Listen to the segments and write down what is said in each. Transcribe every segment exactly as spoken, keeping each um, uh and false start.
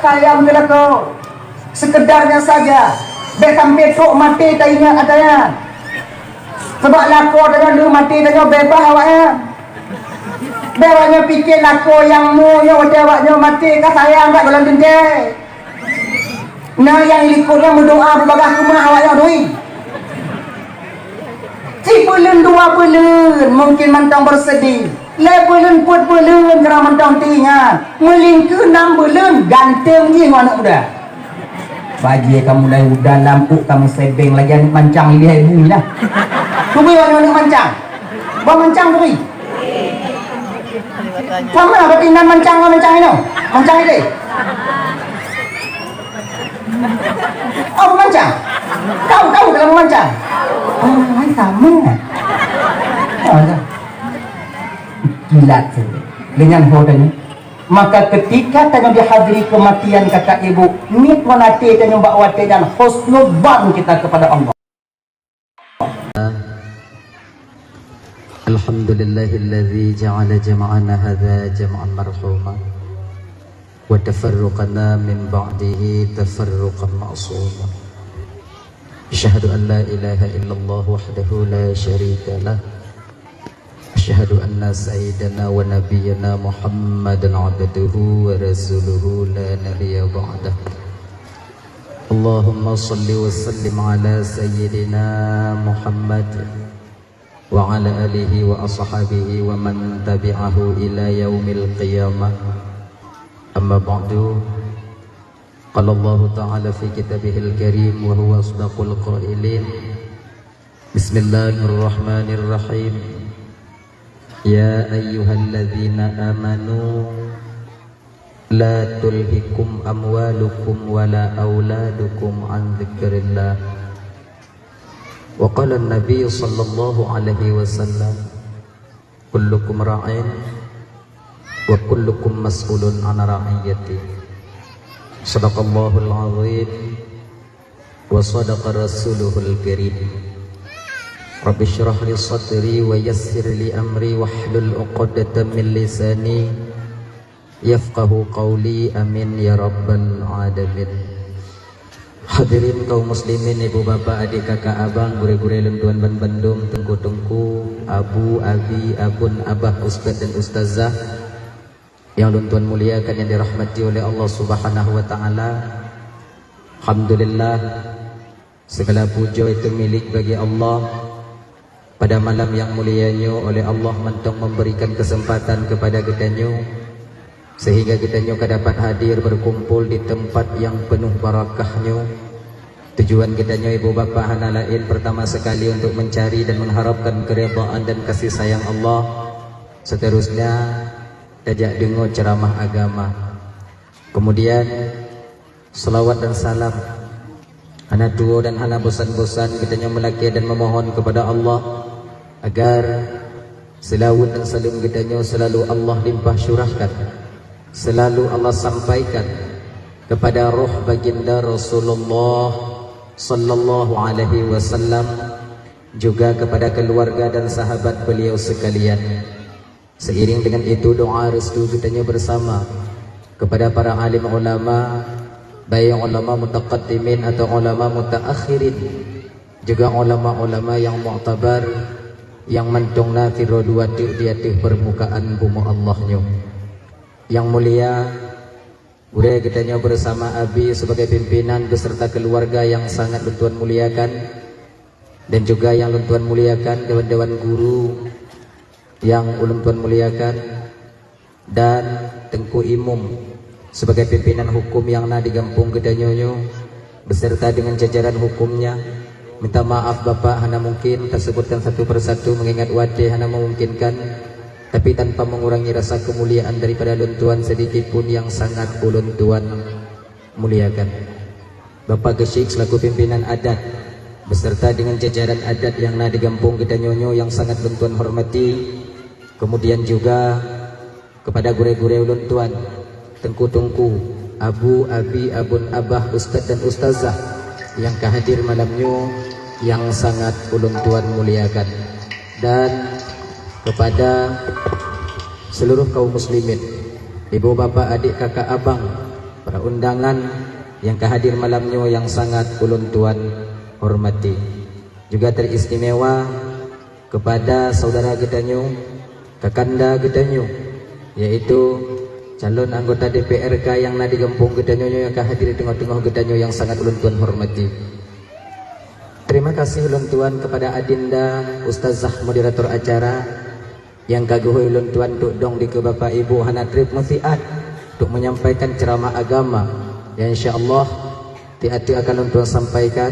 Sayang keu lakoe, seukedarnya saja, bèk sampai trok maté taingat ata nyan. Sabab lakoe tanyoe lheueh maté tanyoe beubaih awaknyan. Bèk awaknyan pike lakoe nyang mu nyoe watèe awaknyoe maté ka sayang that gohlom teuntèe. Na nyang likot nyan meudoa beubagaih keumah awaknyoe doi. Sibuleuen dua buleuen mungkin mantong beuseudeh. Lhèe buleuen peuet buleuen keudroe mantong teuingat. Meulingkeue nam buleuen ganteng jih ngon aneuk muda. Bajèe ka mulai udah lam ôk ka meusebeng lagèe aneuk mancang ilèe bui lah. Tubri ngon aneuk mancang. Bah mancang tubri. Sama berarti nan mancang ngon mancang inoe. Mancang ilèe. Oh, memancang. Tahu, tahu dalam memancang. Oh, ai sama. Oh, ya. Kilat saja. Dengan hodanya. Maka ketika tanyoe dihadiri kematian kakak ibu, niet ngon até tanyoe bak watèe nyan husnuzan kita kepada Allah. Alhamdulillahilladzi ja'ala jama'ana hadza jam'an marhuma wa tafarruqana min ba'dihi tafarruqan ma'suma. Asyhadu an la ilaha illallah wahdahu la syarika lah. Asyhadu anna sayyidana wa nabiyyana Muhammadan abduhu wa rasuluhu la nabiyya ba'dah. Allahumma salli wa sallim ala sayyidina Muhammad wa ala alihi wa ashabihi wa man tabi'ahu ila yaumil qiyamah. Amma ba'du. Qala Allahu ta'ala fi kitabihil karim wa huwa asdaqul qailin. Bismillahirrahmanirrahim. Ya ayyuhalladzina amanu la tulhikum amwalukum wala auladukum an dzikrillah. Wa qala Nabi sallallahu alaihi wasallam, kullukum ra'in wa kullukum mas'ulun an ra'iyati. Sadaqallahul azim wa sadaqa rasuluhul karim. Rabbi shrah li sadri wa yassir li amri wahlul uqdatam min lisani yafqahu qauli, amin ya rabbal alamin. Hadirin kaum muslimin, ibu bapak, adik kakak abang, gurée-gurée lôn tuan ban bandum, teungku-teungku, abu, abi, abon, abah, ustaz dan ustazah yang lôn tuan muliakan, yang dirahmati oleh Allah Subhanahu wa taala. Alhamdulillah, segala puja itu milik bagi Allah. Pada malam yang mulia nyoe, oleh Allah mantong memberikan kesempatan kepada geutanyoe, sehingga geutanyoe ka dapat hadir berkumpul di tempat yang penuh barakah nyoe. Tujuan geutanyoe, ibu bapak, hana laén, pertama sekali untuk mencari dan mengharapkan keridhaan dan kasih sayang Allah. Seterusnya, tajak deungoe ceramah agama. Kemudian, selawat dan salam hana tuwoe dan hana bosan-bosan geutanyoe meulakée dan memohon kepada Allah agar selawat dan salam geutanyoe selalu Allah limpah curahkan, selalu Allah sampaikan kepada roh baginda Rasulullah sallallahu alaihi wasallam, juga kepada keluarga dan sahabat beliau sekalian. Seiring dengan itu, doa restu geutanyoe bersama kepada para alim ulama, baik ulama mutaqaddimin atau ulama mutaakhirin, juga ulama-ulama yang muktabar, yang mantong na sidroe dua teuk di ateueh permukaan bumoe Allah nyoe. Yang mulia, gurée geutanyoe bersama Abi sebagai pimpinan beserta keluarga yang sangat lôn tuan muliakan, dan juga yang lôn tuan muliakan dewan-dewan guru yang ulôn tuan muliakan, dan Teungku Imum sebagai pimpinan hukum yang na di gampông geutanyoe nyoe, beserta dengan jajaran hukumnya. Minta maaf Bapak, hana mungkin tasebutkan satu persatu mengingat watée hana memungkinkan, tapi tanpa mengurangi rasa kemuliaan daripada lôn tuan sedikit pun yang sangat ulôn tuan muliakan. Bapak Geuchik selaku pimpinan adat beserta dengan jajaran adat yang na di gampông geutanyoe nyoe yang sangat lôn tuan hormati, kemudian juga kepada gurée-gurée ulôn tuan, teungku-teungku, abu, abi, abon, abah, ustaz dan ustazah yang ka hadir malam nyoe yang sangat ulôn tuan muliakan, dan kepada seluruh kaum muslimin, ibu, bapak, adik, kakak, abang, Para undangan nyang ka hadir malam nyoe nyang sangat ulôn tuan hormati. Juga teristimewa kepada saudara geutanyoe, kakanda geutanyoe, yaitu calon anggota D P R K nyang na di gampông geutanyoe nyoe nyang ka hadir di teungoh-teungoh geutanyoe nyang sangat ulôn tuan hormati. Terima kasih ulôn tuan kepada Adinda Ustazah moderator acara nyang ka geuhôi ulôn tuan untuk dong dikeue Bapak Ibu hana treb meusiat untuk menyampaikan ceramah agama. Ya, insya Allah, tiep-tiep akan ulôn tuan sampaikan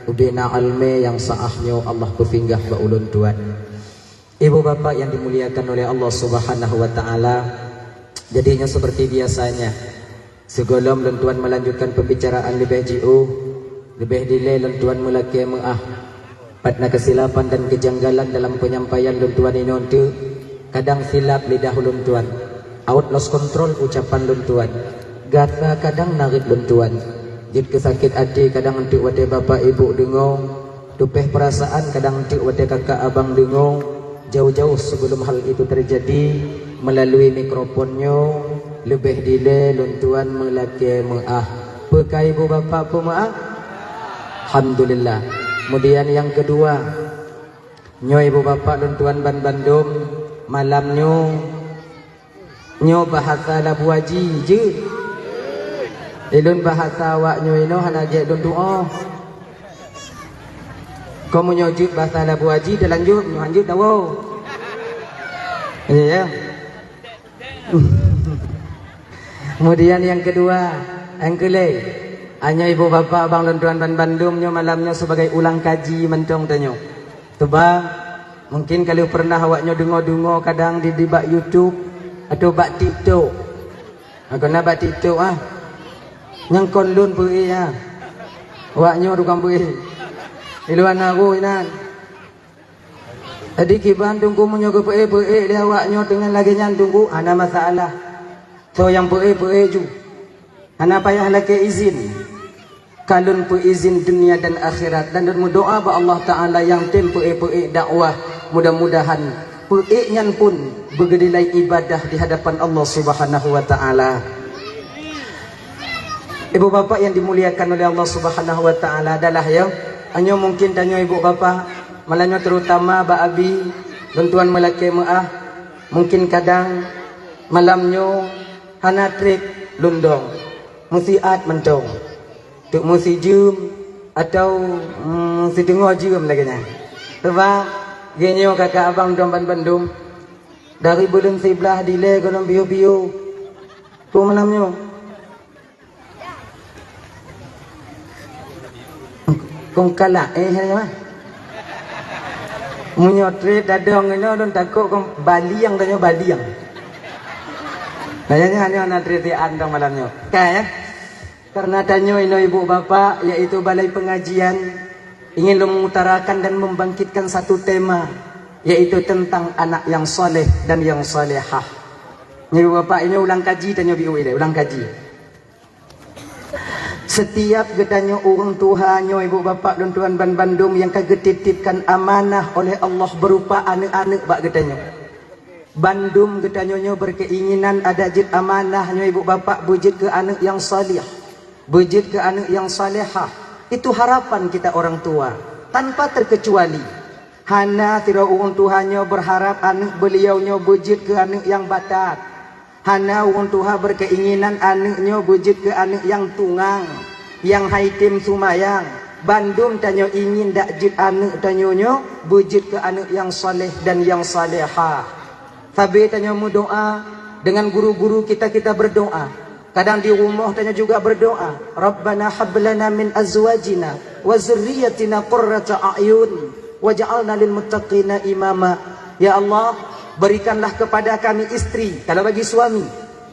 ubena alme nyang saah nyoe Allah peusinggah bak ulôn tuan. Ibu bapak yang dimuliakan oleh Allah Subhanahu wa Ta'ala, jadinya seperti biasanya, sebelum lôn tuan melanjutkan pembicaraan leubeh jiôh, leubeh dilée lôn tuan meulakée meuáh. Pat na kesilapan dan kejanggalan dalam penyampaian lôn tuan inoe teuk, kadang silap lidah lôn tuan, out lost control ucapan lôn tuan, gata kadang narit lôn tuan, jeuet keu sakét até kadang teuk watée bapak ibu deungoe, tupeh perasaan kadang teuk watée kakak abang deungoe, jauh-jauh sebelum hal itu terjadi, melalui mikrofon nyoe, leubeh dilée lôn tuan meulakée meuáh. Peu ka ibu bapak peumeuáh? Alhamdulillah. Kemudian nyang keudua, nyoe ibu bapak lôn tuan ban bandum, malam nyoe, nyoe bahasa labu aji jeuet. Ilôn bahasa awak nyoe inoe hana jeuet lôn tuoh. Kamoe nyoe jeuet bahasa labu aji teulanjut, nyoe hanjeuet tawoe. Iya, ya. Kemudian nyang keudua, nyang keulhèe, nyoe ibu bapak abang lôn tuan ban bandum nyoe malam nyoe sebagai ulang kaji mantong tanyoe. Teuba, mungkin ka lheueh pernah awak nyoe deungoe-deungoe kadang di, di bak YouTube atau bak TikTok. Aku na bak TikTok ah. Nyang kon lôn beué ah. Awak nyoe tukang beué. Di luwa na roh inan. Jadi kiban teungku meunyoe geupeuék-peuék lé awak nyoe teungoh lagée nyan teungku, hana masalah. Soe nyang peuék-peuék ju. Hana payah lakée izin. Ka lôn peuizin dunia dan akhirat dan lôn meudoa bak Allah Taala nyang tem peuék-peuék dakwah. Mudah-mudahan peuék nyan pun beugeudilai ibadah di hadapan Allah Subhanahu wa Taala. Ibu bapak yang dimuliakan oleh Allah Subhanahu wa Taala adalah ya, nyoe mungkin tanyoe ibu bapak, malah nyoe terutama bak abi, lôn tuan meulakée meuáh, mungkin kadang malam nyoe hana treb lôn dong, meusiat mantong, teuk meusijeuem atau mm, siteungoh jeuem lagée nyan. Sebab geuh nyoe kakak abang dong ban bandum dari buleuen siblaih dilée gohlom biôh-biôh. Peue malam nyoe? Kong kalak, eh, hai, mah. Meunyoe treb dadong inoe lôn takot kong baliang tanyoe baliang. Nah, nyan, nyan, nyan, na treb tian dong malam nyoe. Ka, ya? Karena tanyoe inoe ibu bapak, yaitu balai pengajian, ingin lôn mengutarakan dan membangkitkan satu tema, yaitu tentang anak yang saleh dan yang salehah. Nyoe ibu bapak, inoe ulang kaji tanyoe biôh ilée, ulang kaji. Setiap geutanyoe ureuëng tuha nyoe ibu bapak lôn tuan ban bandum nyang ka geutitipkan amanah oleh Allah berupa aneuëk-aneuëk bak geutanyoe. Bandum geutanyoe nyoe berkeinginan ada jeuet amanah nyoe ibu bapak beujeuet keu aneuëk nyang saleh, beujeuet keu aneuëk nyang salehah. Itu harapan kita orang tua tanpa terkecuali. Hana sidroe ureuëng tuha nyoe berharap aneuëk beuliau nyoe beujeuet keu aneuëk nyang batat. Hana ureuëng tuha berkeinginan aneuëk nyoe beujeuet keu aneuëk nyang tungang, nyang hai tem sumayang. Bandum tanyoe ingin dak jeuet aneuëk tanyoe nyoe beujeuet keu aneuëk nyang saleh dan nyang salehah. Sabe tanyoe meudoa, dengan guru-guru kita, kita berdoa. Kadang di rumoh tanyoe juga berdoa, "Rabbana hab lana min azwajina wa dzurriyyatina qurrata a'yun waj'alna lil muttaqina imama." Ya Allah, berikanlah kepada kami istri, kalau bagi suami,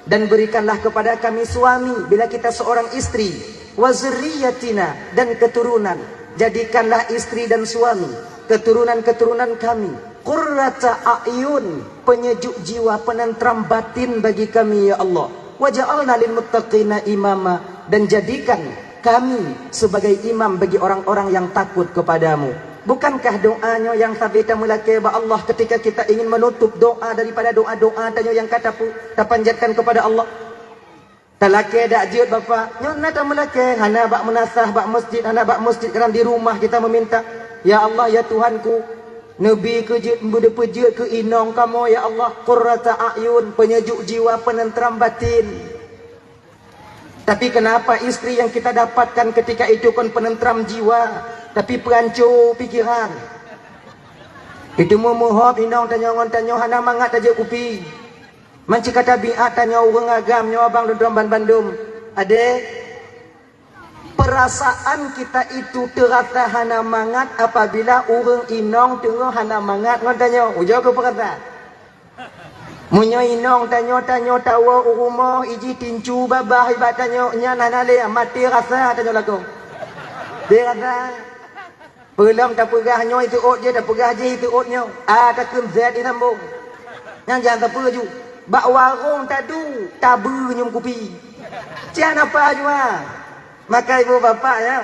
dan berikanlah kepada kami suami bila kita seorang istri, wa dzurriyyatina, dan keturunan. Jadikanlah istri dan suami, keturunan-keturunan kami, qurrata a'yun, penyejuk jiwa, penentram batin bagi kami, ya Allah. Waj'alna lil muttaqina imama, dan jadikan kami sebagai imam bagi orang-orang yang takut kepada-Mu. Bukankah doa nyoe nyang sabe tameulakée bak Allah ketika kita ingin menutup doa daripada doa-doa tanyoe nyang ka tapu-, tapanjatkan kepada Allah? Talakée dak jeuet, Bapak. Nyoe na tameulakée, hana bak meunasah bak masjid, hana bak masjid, kadang di rumah kita meminta, "Ya Allah, ya Tuhanku, neubi keu jeuet, beudeupeujeuet keu inong kamoe, ya Allah, qurrata a'yun, peunyejuk jiwa, peuneuntram batin." Tapi kenapa istri yang kita dapatkan ketika itu kon peuneuntram jiwa, tapi peuhanco pikeran? Itu meuhop inong tanyoe ngon tanyoe hana mangat tajak kupi. Manci ka tabiat tanyoe ureuëng agam nyoe abang lôn tuan banbandum. Adé, perasaan kita itu terasa hana mangat apabila ureuëng inong teungoh hana mangat ngon tanyoe. Ujoe keu peurasa. Meunyoe inong tanyoe, tanyoe tawoe u rumoh, iji tincu babah ibat tanyoe, nyan hana lé, maté rasa tanyoe lakoe. Deh rasa. Peulom tapeugah nyoe iteuôt jih, tapeugah jih iteuôt nyoe. Ah, takheun zat disambong. Nyan jan sapeue ju. Bak warong tadu, tabeue nyum kupi. Jan apa ju, ah. Maka ibu bapak, ya,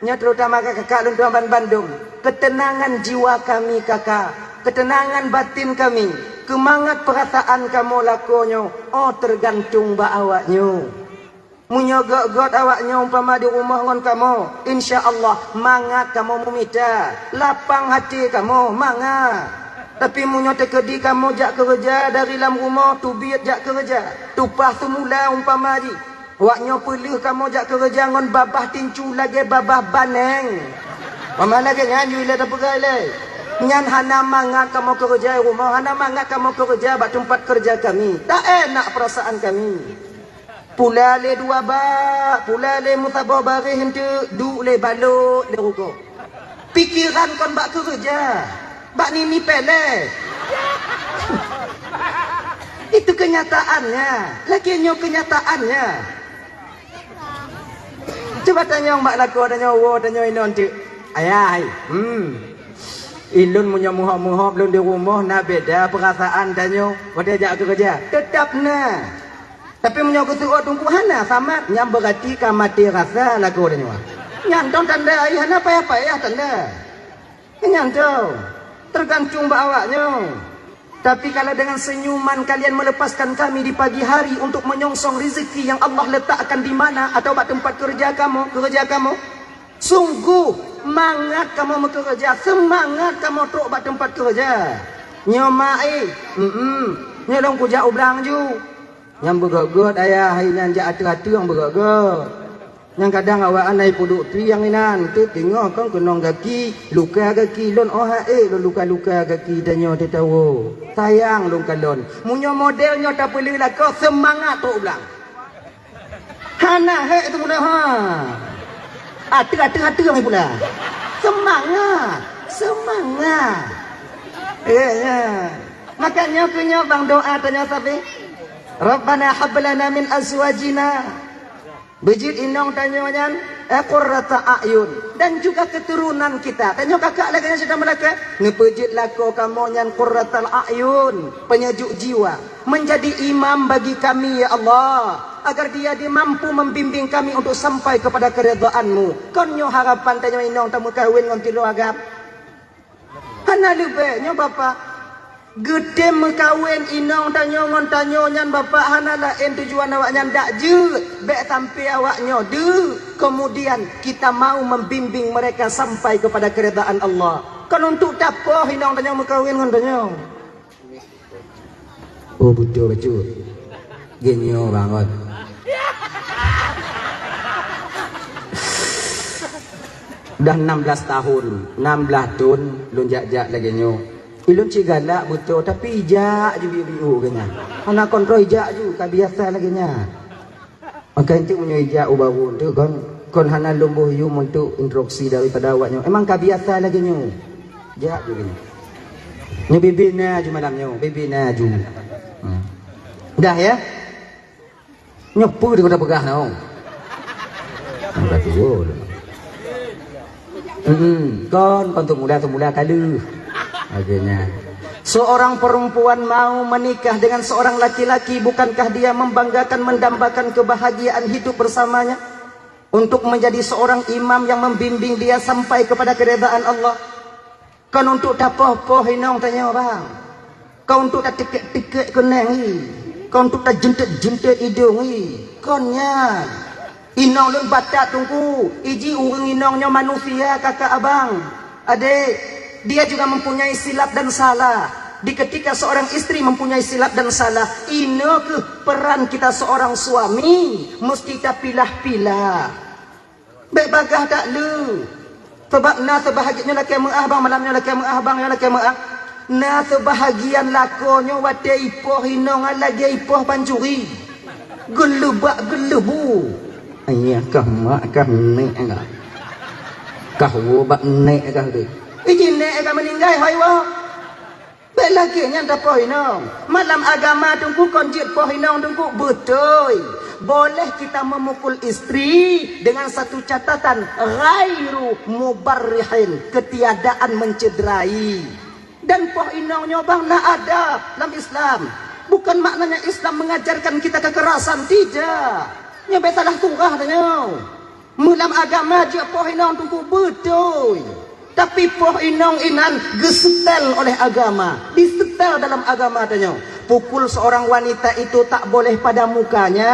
nyoe terutama kakak lôn tuan banbandum, ketenangan jiwa kami kakak, ketenangan batin kami, keumangat peurasaan kamoe lakoe nyoe, oh, teugantung bak awak nyoe. Meunyoe göt-göt awak nyoe umpama di rumoh ngon kamoe, insya Allah mangat kamoe meumita, lapang até kamoe mangat. Tapi meunyoe teukeudi kamoe jak keureuja dari lam rumoh, teubiet jak keureuja, tupah seumula umpama jih, awak nyoe peuleueh kamoe jak keureuja ngon babah tincu lagée babah baneng. Umpama lagée nyan ju ilée tapeugah ilée. Nyan hana mangat kamoe keureuja i rumoh, hana mangat kamoe keureuja bak teumpat keureuja kami. Tak enak peurasaan kami. Pula lé dua bak, pula lé meusaboh baréh eunteuk, duek lé balot lé rugoe. Pikeran kon bak keureuja, bak nini péléh. Itu kenyataannya. Lagée nyoe kenyataannya. Cuba tanyong bak lakoe, tanyoe woe, tanyoe inong teuk. Ayah, hai. Hmm. Ilôn meunyoe meuhop-meuhop lôn di rumoh na beda peurasaan tanyoe watée jak keureuja. Teutap na. Tapi meunyoe geuseuôt teungku hana samat, nyan beurati ka maté rasa lagoe tanyoe. Nyan dong tanda ai hana payah-payah tanda. Nyan tu, tergantung bak awak nyoe. Tapi kalau dengan senyuman kalian melepaskan kami di pagi hari untuk menyongsong rezeki yang Allah letakkan di mana atau bak tempat kerja kamu, kerja kamu, sungguh mangat kamu meukeureuja, seumangat kamu trok bak tempat kerja. Nyoe mak eh, mm nyoe lôn kujak u blang ju. Nyang beugöt-göt ayah hai nyan jak ateueh-ateueh nyang beugöt-göt. Nyang kadang awak anai peuduek pieng inan, teuk teungoh kon keunong gaki, luka gaki lôn oh ha ék lôn luka-luka gaki tanyoe teutawoe. Sayang lôn kalon. Meunyoe model nyoe tapeuleueh lakoe seumangat trok u blang. Hana hék teumula ha. Ateueh-ateueh-ateueh mai pula. Seumangat, seumangat. Eh, ya. Makanya keu nyoe bang doa tanyoe sabe. Rabbana hab lana min azwajina. Beujeuet inong tanyoe nyan, eh, qurrata a'yun, dan juga keturunan kita. Tanyoe kakak lagée nyan cit tameulakée, neupeujeuet lakoe kamoe nyan qurratal a'yun, peunyejuk jiwa, menjadi imam bagi kami, ya Allah, agar dia, dia mampu membimbing kami untuk sampai kepada keridhaan-Mu. Kon nyoe harapan tanyoe inong tameukawen ngon tilu agam. Hana leubeh nyoe Bapak. Geutem meukawen inong tanyoe ngon tanyoe nyan Bapak hana laén tujuan awak nyan dak jeuet, bék sampai awak nyoe deuk. Kemudian kita mau membimbing mereka sampai kepada keridhaan Allah. Kon untuk tapoh inong tanyoe meukawen ngon tanyoe. Oh, beutôi bacut. Geunyoe bangon. Dah enam belas tahun, enam belas thon lôn jak-jak lagée nyoe. Ilôn cit galak beutôi, tapi ijak ju biu-biu geuh nyan. Hana kontrol ijak ju, ka biasa lagée nyan. Maka enteuk meunyoe ijak u baru enteuk kon, kon hana lôn boh yum untuk instruksi daripada awak nyoe. Emang ka biasa lagée nyoe. Jak ju gini. Nyoe bibi na ju malam nyoe, bibi na ju. Hmm. Dah ya? Nyoe peue daripada peugah nyoe. Udah tua. Hmm, kon, kon teumula-teumula kali. Akhirnya, seorang perempuan mau menikah dengan seorang laki-laki, bukankah dia membanggakan, mendambakan kebahagiaan hidup bersamanya? Untuk menjadi seorang imam yang membimbing dia sampai kepada keridhaan Allah. Kon untuk tapoh-poh inong tanyoe bang. Kon untuk tatikek-tikek keuneng i. Kon untuk tajentet-jentet idong i. Kon nyan. Inong lôn batat Teungku, iji ureuëng inong nyoe manusia kakak abang. Adek, dia juga mempunyai silap dan salah. Di ketika seorang istri mempunyai silap dan salah, inoe keuh peran kita seorang suami mesti tapilah-pilah. Bék bagaih that le. Sabab na seubahagian nyoe lakée meuáh bang, malam nyoe lakée meuáh bang, nyoe lakée meuáh. Na seubahagian lakoe nyoe watée ipoh inong lagée ipoh pancuri. Geulubak geulubu. Ayah kah mak kah nek kah. Kah wo bak nek kah tu. Iji nek kah meuninggai hai wo. Bék lagée nyan tapoh inong. Malam agama Teungku kon jeuet poh inong Teungku beutôi. Boleh kita memukul istri dengan satu catatan, ghairu mubarrihin, ketiadaan mencederai. Dan poh inong nyoe bang na adab lam Islam. Bukan maknanya Islam mengajarkan kita kekerasan, tidak. Nyoe bék salah surah tanyoe. Meulam agama jeuet poh inong Teungku beutôi. Tapi poh inong inan geusetel oleh agama, disetel dalam agama tanyoe. Pukul seorang wanita itu tak boleh pada mukanya,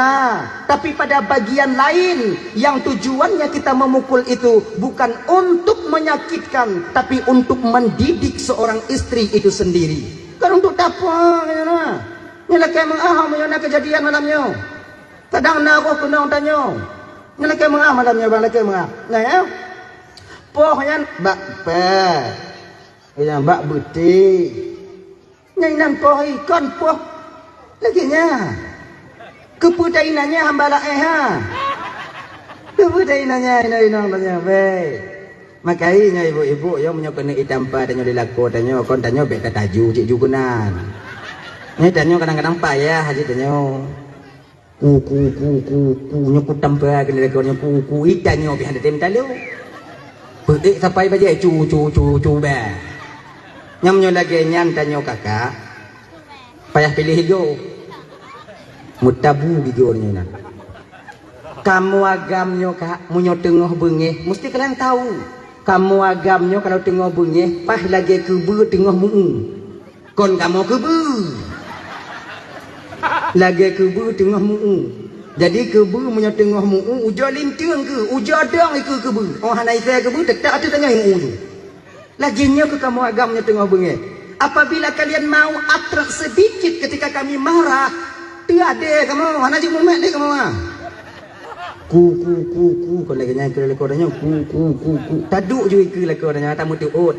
tapi pada bagian lain yang tujuannya kita memukul itu bukan untuk menyakitkan, tapi untuk mendidik seorang istri itu sendiri. Kon untuk tapeue nyoe na. Nyoe lakée meuáh meunyoe na kejadian malam nyoe. Kadang na roh keunong tanyoe. Nyan lakée meuáh malam nyoe bang, lakée meuáh. Nah ya. Poh nyan bak pée. Nyang bak beuti. Nyan inan poh ikon poh. Lagée nyan. Keupeue ta inan nyan hamba laén ha. Keupeue ta inan nyan inong-inong tanyoe beh. Makai nyoe ibu-ibu yo meunyoe keuneuk itampa tanyoe di lakoe tanyoe kon tanyoe bék tataju cit ju keunan. Nyoe tanyoe kadang-kadang payah jih tanyoe. Ku, ku, ku, ku, ku, nyoe ku tampa keuneuk lakoe nyoe ku, ku, ita nyoe pih hana tem talo. Peuék sapai bajée cu, cu, cu, cu ba. Nyang nyoe lagée nyan tanyoe kakak. Payah piléh igo. Meutabu gigo nyoe na. Kamoe agam nyoe kak, meunyoe teungoh beungéh, musti kalian tahu. Kamoe agam nyoe kalau teungoh beungéh, paih lagée keubeue teungoh meu-u. Kon kamoe keubeue. Lagée keubeue teungoh meu-u. Jadi keubeue meunyoe teungoh meu-u, ujoe linteung keuh, ujoe dong ikeue keubeue. Oh hana isée keubeue, teutap ateueh teungoh meu-u tu. Lagée nyoe keuh kamoe agam nyoe teungoh beungéh. Apabila kalian mau atrok sedikit ketika kami marah, teuadée kamoe, hana jeuet mumet lé kamoe. Ku, ku, ku, ku, kon lagée nyan keu lakoe tanyoe, ku, ku, ku, ku. Taduek ju ikeue lakoe tanyoe, tameuteuôt.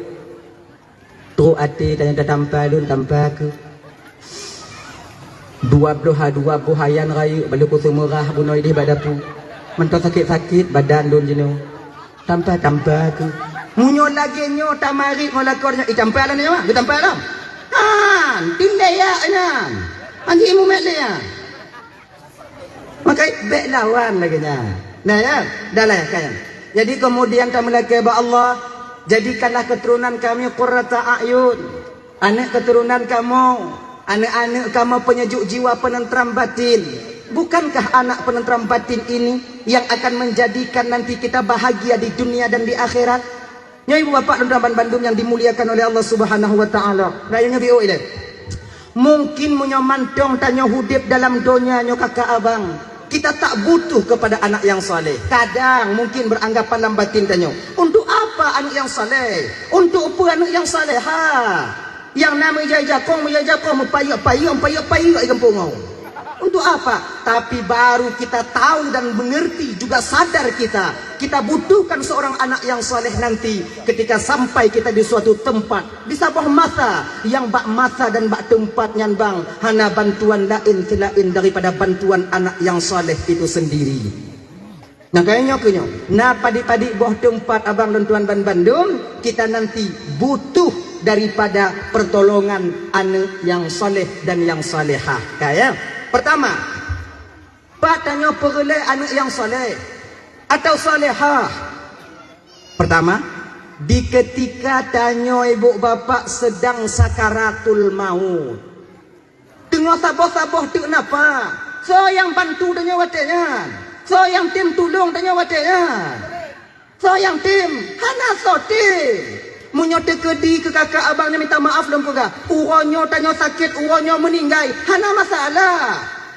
Trok até tanyoe tatampa lôn tampa keuh. Dua bloh ha dua boh ayan rayeuk bak lôn keuseumurah bunoe ideh bak dapu. Mantong sakét-sakét badan lôn jinoe. Tampa-tampa keuh. Meunyoe lagée nyoe tamarit ngon lakoe nyoe, itampa lom nyoe, geutampa lom. Han, tindai yak nyan. Anjing mumet lé nyan. Maka bék lawan lagée nyan. Nah ya, dah lah ya kan. Jadi kemudian tameulakée bak Allah, jadikanlah keturunan kami qurrata a'yun. Aneuk keturunan kamoe, aneuk-aneuk kamoe peunyejuk jiwa, peunentram batin. Bukankah anak peunentram batin ini yang akan menjadikan nanti kita bahagia di dunia dan di akhirat? Nyoe ibu bapak dan teman bandum yang dimuliakan oleh Allah Subhanahu wa taala. Rayeuk nyoe biôh ilée. Mungkin meunyoe mantong tanyoe udeb dalam donya nyoe kakak abang, kita tak butuh kepada anak yang saleh. Kadang mungkin beranggapan lam batin tanyoe, untuk apa anak yang saleh? Untuk peue anak yang saleh? Ha. Nyang na meujai jakong, meujai jakong, meupayek-payek, meupayek-payek di gampông nyoe. Untuk apa? Tapi baru kita tahu dan mengerti, juga sadar kita, kita butuhkan seorang anak yang saleh nanti ketika sampai kita di suatu tempat, di saboh masa yang bak masa dan bak teumpat nyan bang hana bantuan laén seulaén daripada bantuan anak yang saleh itu sendiri. Nah, kaya nyoe keuh nyoe. Na padit-padit boh teumpat abang lôn tuan ban bandum, kita nanti butuh daripada pertolongan aneuk nyang saleh dan nyang salehah. Kaya, pertama, pat tanyoe peureulée aneuk nyang saleh atau salehah? Pertama, di ketika tanyoe ibu bapak sedang sakaratul maut. Teungoh saboh-saboh teuk napa? Soe nyang bantu tanyoe watée nyan? Soe nyang tem tulông tanyoe watée nyan? Soe nyang tem? Hana soe tem. Meunyoe teukeudi keu kakak abang nyoe minta maaf lôn peugah, uroe nyoe tanyoe sakét, uroe nyoe meuninggai, hana masalah.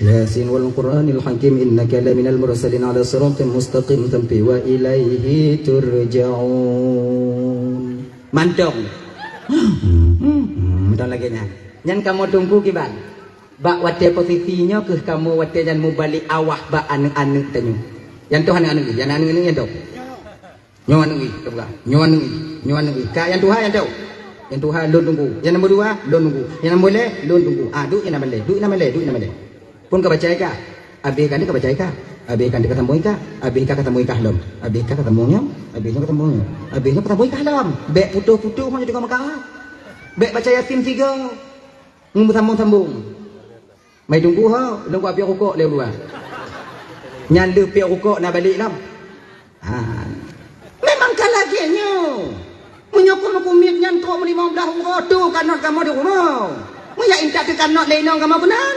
Yasin wal Qur'anil Hakim, innaka laminal mursalin ala siratim mustaqim, sampai wa ilaihi turja'un. Mantong. Hmm, mantong lagèe nyan. Nyan kamoe teungku kiban. Bak watèe posisi nyoe keuh kamoe watèe nyan mubalek awah bak aneuk-aneuk tanyoe. Nyang toh aneuk-aneuk, nyang aneuk-aneuk nyang toh. Nyoe aneuk jih, ka peugah. Nyoe aneuk jih, nyoe aneuk jih. Ka nyang tuha nyang toh. Nyang tuha lôn teungku. Nyang nombor dua lôn teungku. Nyang nombor lhèe lôn teungku. Ah, duek nyang nombor lhèe, duek nyang nombor lhèe, duek nyang nombor lhèe. Phôn ka baca ka. Abéh ka ka baca ka. Abéh ka ka sambông ka. Abéh ka ka sambông ka lom. Abéh ka ka sambông nyoe. Abéh nyoe ka sambông nyoe. Abéh nyoe ka sambông ka lom. Bèk putôh-putôh nyoe di Mekah. Bèk baca Yasin tiga. Ngon beusambông-sambông. Mai teungku ho, lôn kupiôh rukok lé dua. Nyan lheueh piôh rukok na balek lom. Ha. Memang ka lagèe nyoe. Meunyoe keuneuk kumiet nyan trok lima belas uroe tu kanot kamoe di rumoh. Meunyoe intat teukanot lé inong kamoe keunan.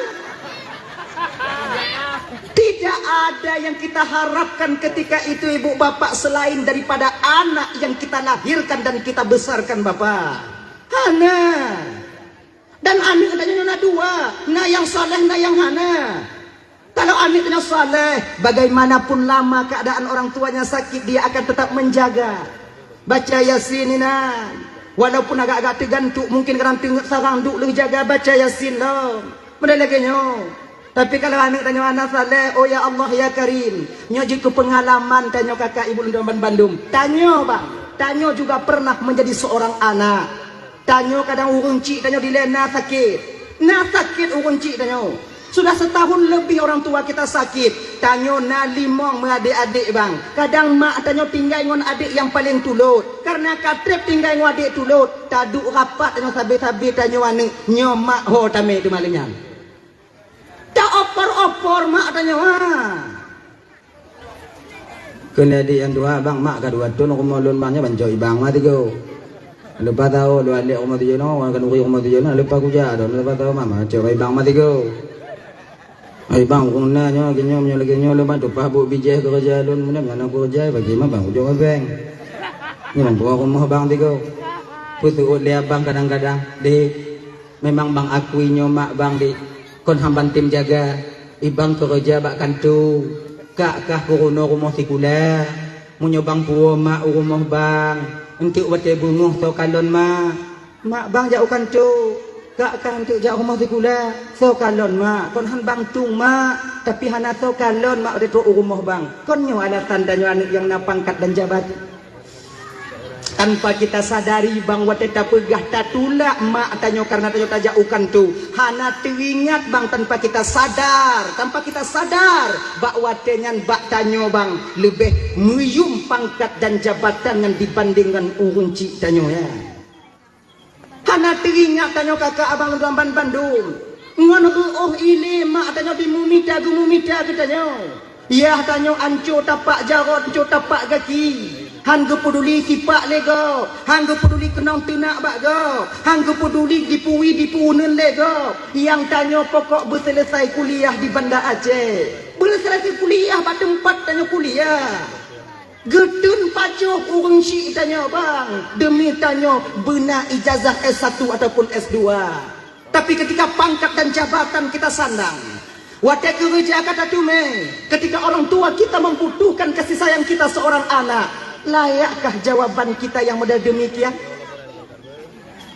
Tidak ada yang kita harapkan ketika itu ibu bapak selain daripada anak yang kita lahirkan dan kita besarkan, Bapak. Hana. Dan aneuk tanyoe na dua, na nyang saleh, na nyang hana. Kalau aneuk tanyoe saleh, bagaimanapun lama keadaan orang tuanya sakit, dia akan tetap menjaga. Baca Yasin inan. Walaupun agak-agak teugantuk, mungkin kadang teungeut sarang duek lheueh jaga baca Yasin lom. Meunyoe lagèe nyoe. Tapi kalau aneuk tanyoe hana saleh, oh ya Allah ya Karim, nyoe jeuet keu peungalaman tanyoe kakak ibu lôn ban bandum. Tanyoe bang, tanyoe juga pernah menjadi seorang anak. Tanyoe kadang ureueng chik tanyoe dilèe na sakét. Na sakét ureueng chik tanyoe. Sudah setahun lebih orang tua kita sakit. Tanyoe na limong meuadék-adék bang. Kadang mak tanyoe tinggai ngon adék nyang paleng tulôt. Karena ka trép tinggai ngon adék tulôt, taduek rapat tanyoe sabe-sabe tanyoe aneuk. Nyoe mak ho tamè teuma lé nyan. Ta opor-opor mak tanyoe ha. Keuneuk di nyang tuha, "Bang, mak ka dua thôn rumoh lôn bang nyoe ban cok ibang mah tigo. Leupah tao lôn alek rumoh tujoh nyoe, wan khanuri rumoh tujoh nyoe, leupah kujak dong, leupah tao mak, mak cok ibang mah tigo." "Ai bang, ureueng na nyoe, geunyoe meunyoe lagèe nyoe lôn ban tumpah buet bijéh keureuja lôn, meunyoe hana keureuja, bagi mah bang ujok mabeng." Nyoe ban tuha rumoh bang tigo. Peuseuôt lé abang kadang-kadang, "Dek, memang bang akui nyoe mak bang, Dek. Kon hamba tem jaga, ibang keureuja bak kantô, kak kah gurunô rumoh sikula. Meunyoe bang puwoe mak u rumoh bang, eunteuk watèe beungoh soe kalon mak." Mak, bang jak u kantô. Kak, kantô jak rumoh sikula. Soe kalon, Mak? Kon han bang tueng, Mak. Tapi hana soe kalon, Mak, watèe trôk u rumoh bang. Kon nyoe alasan tanyoe aneuk nyang na pangkat dan jabatan. Tanpa kita sadari, bang, watèe tapeugah tatulak mak tanyoe kareuna tanyoe tajak u kantô. Hana teuingat, bang, tanpa kita sadar. Tanpa kita sadar, bak watèe nyan bak tanyoe, bang, leubeh meuyuem pangkat dan jabatan nyan dibanding ngon ureueng chik tanyoe, ya. Hana teuingat tanyoe kaka abang lôn tuan banbandum. Ngon reuôh ilée mak tanyoe jimeumita-geumita keu tanyoe. Yah tanyoe ancô tapak jaroe, ancô tapak gaki. Han geupeuduli sipak lé gob, han geupeuduli keunong teunak bak gob, han geupeuduli dipeue dipeue uneuen lé gob. Nyang tanyoe pokok beuseuleusai kuliah di Banda Aceh. Beuseuleusai kuliah bak teumpat tanyoe kuliah. Geuteun pajoh ureueng chik tanyoe bang, deumi tanyoe beuna ijazah S satu ataupun S dua. Tapi ketika pangkat dan jabatan kita sandang, watèe keureuja ka tateumé, ketika orang tua kita membutuhkan kasih sayang kita seorang anak, layakkah jawaban kita yang model demikian?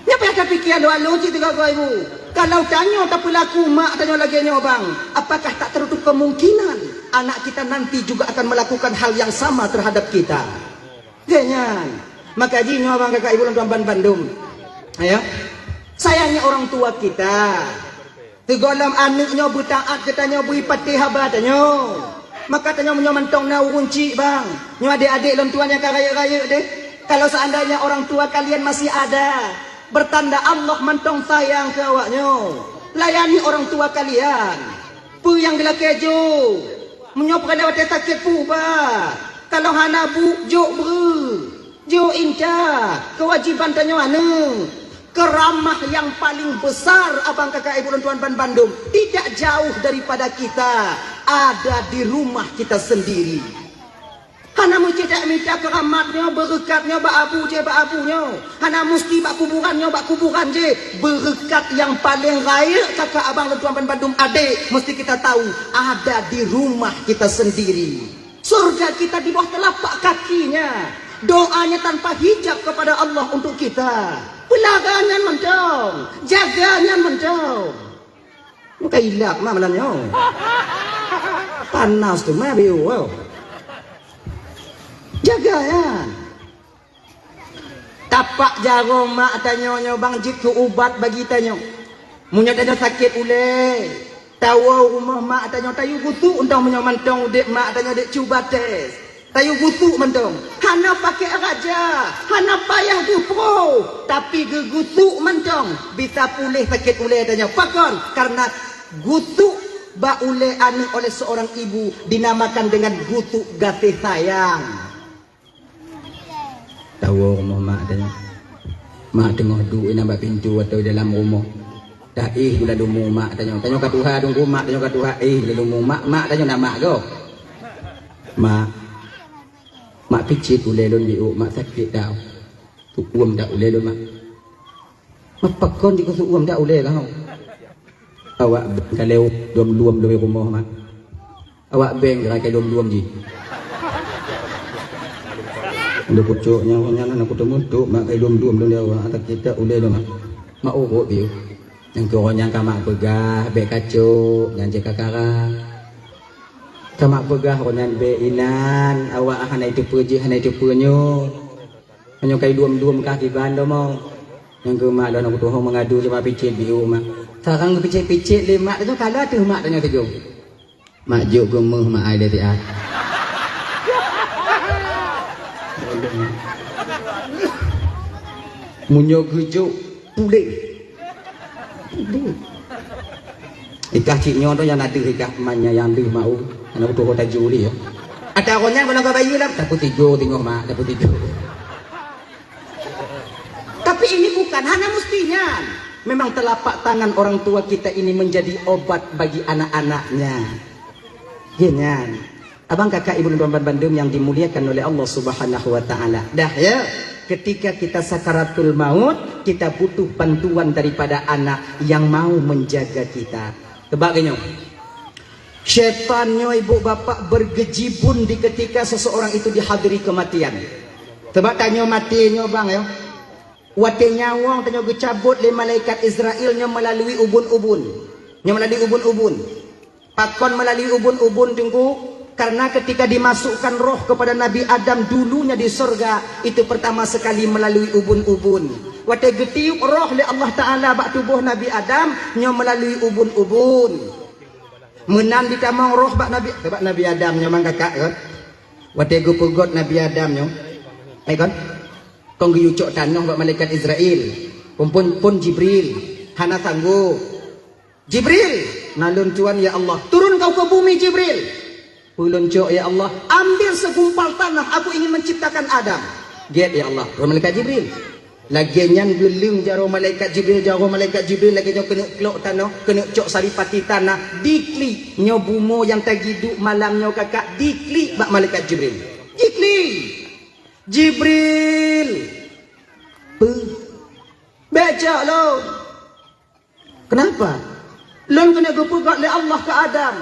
Nyan payah tapike alo-alo cit teuka keu ibu. Kalau tanyoe tapeulaku mak tanyoe lagèe nyoe bang, apakah tak tertutup kemungkinan anak kita nanti juga akan melakukan hal yang sama terhadap kita? Lheueh nyan, maka jih nyoe bang kaka ibu lôn tuan banbandum. Ya. Sayangnya orang tua kita, sigohlom aneuk nyoe beutaat keu tanyoe, bri patéh haba tanyoe. Maka tanyoe meunyoe mantong na ureueng chik bang, nyoe adék-adék lôn tuan nyang ka rayeuk-rayeuk deh. Kalau seandainya orang tua kalian masih ada, bertanda Allah mantong sayang keu awak nyoe. Layani orang tua kalian. Peue nyang geulakèe jôk? Meunyoe peureulèe watèe sakét peuubat. Kalau hana bu, jôk breuh. Jôk intat, keuwajiban tanyoe aneuk. Keuramah nyang paleng besar abang kaka ibu lôn tuan banbandum tidak jauh daripada kita, ada di rumah kita sendiri. Hana meucit jak mita keuramat nyoe, beureukat nyoe bak abu jih, bak abu nyoe. Hana musti bak kuburan nyoe, bak kuburan jih. Beureukat nyang paleng rayeuk kaka abang lôn tuan banbandum adék, musti kita tahu ada di rumah kita sendiri. Surga kita di bawah telapak kakinya. Doanya tanpa hijab kepada Allah untuk kita. Peulaga nyan mantong, jaga nyan mantong. Muka ilak mak malam nyoe. Panas tu mah biu. Jaga nyan. Tapak jaroe mak tanyoe nyoe bang jeuet keu ubat bagi tanyoe. Meunyoe tanyoe sakét ulèe, tawoe rumoh mak tanyoe tayue gusuk, entong meunyoe mantong udép mak tanyoe dek cuba tes. Tayue gusuk mantong. Hana pakèk raja, hana payah geuproh, tapi geugusuk mantong bisa puléh sakét ulèe tanyoe. Pakon? Karena gusuk bak ulèe aneuk oleh seorang ibu dinamakan dengan gusuk gaséh sayang. Tawoe rumoh mak tanyoe. Mak teungoh duek inan bak pintoe atau dalam rumoh. Taéh gula lumu mak tanyoe. Tanyoe ka tuha teungku, mak tanyoe ka tuha, éh gula lumu mak, mak tanyoe na mak gob. Mak, mak picit ulèe lôn biôk, mak sakét dak. Tuuem dak ulèe lôn mak. Mak pakon jikeusuuem dak ulèe kah? Awak beng ka lheueh luem-luem lôn rumoh mak. Awak beng ka lheueh luem-luem jih. Lôn pucok nyan, nyan aneuk kuteumeutuk mak ka luem-luem lôn di awak, atak kitab ulèe lôn mak. Mak urot biôh. Nyang keu nyan ka mak peugah bèk kacok, nyan jeuet ka kara. Ka mak peugah nyan bèk inan, awak hana iteupeue jih, hana iteupeue nyoe. Meunyoe ka iduem-duem kah kiban domo. Nyang keu mak lôn aku tuho meungadu cuma picit biôk mak. Sarang geupicit-picit lé mak tanyoe kala teuh mak tanyoe teugom. Mak jok geumeuh mak ai lé siat. Meunyoe geujok puléh. Ikah cit nyoe tu nyang na deuh ikah man nyang deuh mau. Aneuk tuho taju lé ya. Ada orang nyang kalau ka bayi lah, tapi tigo tengok mak, tapi tigo. Tapi ini bukan, hana mestinya. Memang telapak tangan orang tua kita ini menjadi obat bagi anak-anaknya. Ya nyan. Abang kakak ibu dan tuan-tuan bandum yang dimuliakan oleh Allah Subhanahu wa taala. Dah ya, ketika kita sakaratul maut, kita butuh bantuan daripada anak yang mau menjaga kita. Sebab gini, syaitan nyoe ibu bapak bergejibun di ketika seseorang itu dihadiri kematian. Sebab tanyoe mati nyoe bang ya. Watée nyawöng tanyoe geucabot lé malaikat Israel nyoe meulalu ubun-ubun. Nyoe meulalu ubun-ubun. Pakon meulalu ubun-ubun, Teungku? Karena ketika dimasukkan roh kepada Nabi Adam dulunya di sorga, itu pertama sekali melalui ubun-ubun. Watée geutiup roh lé Allah Ta'ala bak tuboh Nabi Adam, nyoe melalui ubun-ubun. Meunan jitamong roh bak Nabi, bak Nabi Adam nyoe mang kakak kon. Watée geupeugöt Nabi Adam nyoe, hai kon, kon geuyue cok tanoh bak malaikat Israel. Pun, pun, pun Jibril hana sanggob. "Jibril!" "Na lôn tuan, ya Allah." "Turun kau ke bumi, Jibril." "Peue lôn cok, ya Allah?" "Ambil segumpal tanah, aku ingin menciptakan Adam." "Gét, ya Allah." Turun malaikat Jibril. Lagée nyan geuleueng jaroe malaikat Jibril, jaroe malaikat Jibril lagée nyoe keuneuk klok tanoh, keuneuk cok saripati tanah, diklik nyoe bumoe nyang tagiduek malam nyoe kakak, diklik bak malaikat Jibril. Jiklik! "Jibril!" "Peue?" "Bék cok lôn." "Kenapa?" "Lôn keuneuk geupeugöt lé Allah keu Adam.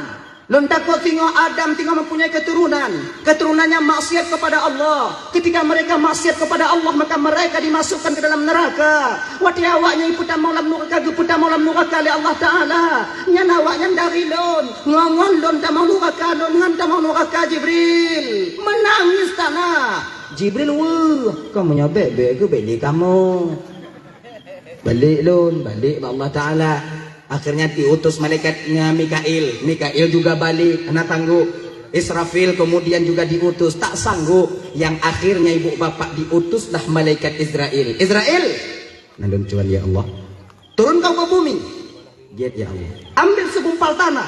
Lôn takot singoh Adam singoh mempunyai keturunan. Keturunannya maksiat kepada Allah. Ketika mereka maksiat kepada Allah, maka mereka dimasukkan ke dalam neraka. Watée awaknyan peutamong lam nuraka, geupeutamong lam nuraka lé Allah Ta'ala, nyan awaknyan dari lôn. Ngon-ngon lôn tamong nuraka, lôn ngon tamong nuraka, Jibril." Meunangis tanah. Jibril, "Weueh, kamoe nyoe bék-bék geubék lé kamoe." Balek lôn, balek bak Allah Ta'ala. Akhirnya diutus malaikat Mikail. Mikail juga balek, hana sanggob. Israfil kemudian juga diutus, tak sanggob. Yang akhirnya ibu bapak diutuslah malaikat Israel. "Israel!" "Na lôn tuan, ya Allah." "Turun kau ke bumi." "Gét, ya Allah." "Ambil segumpal tanah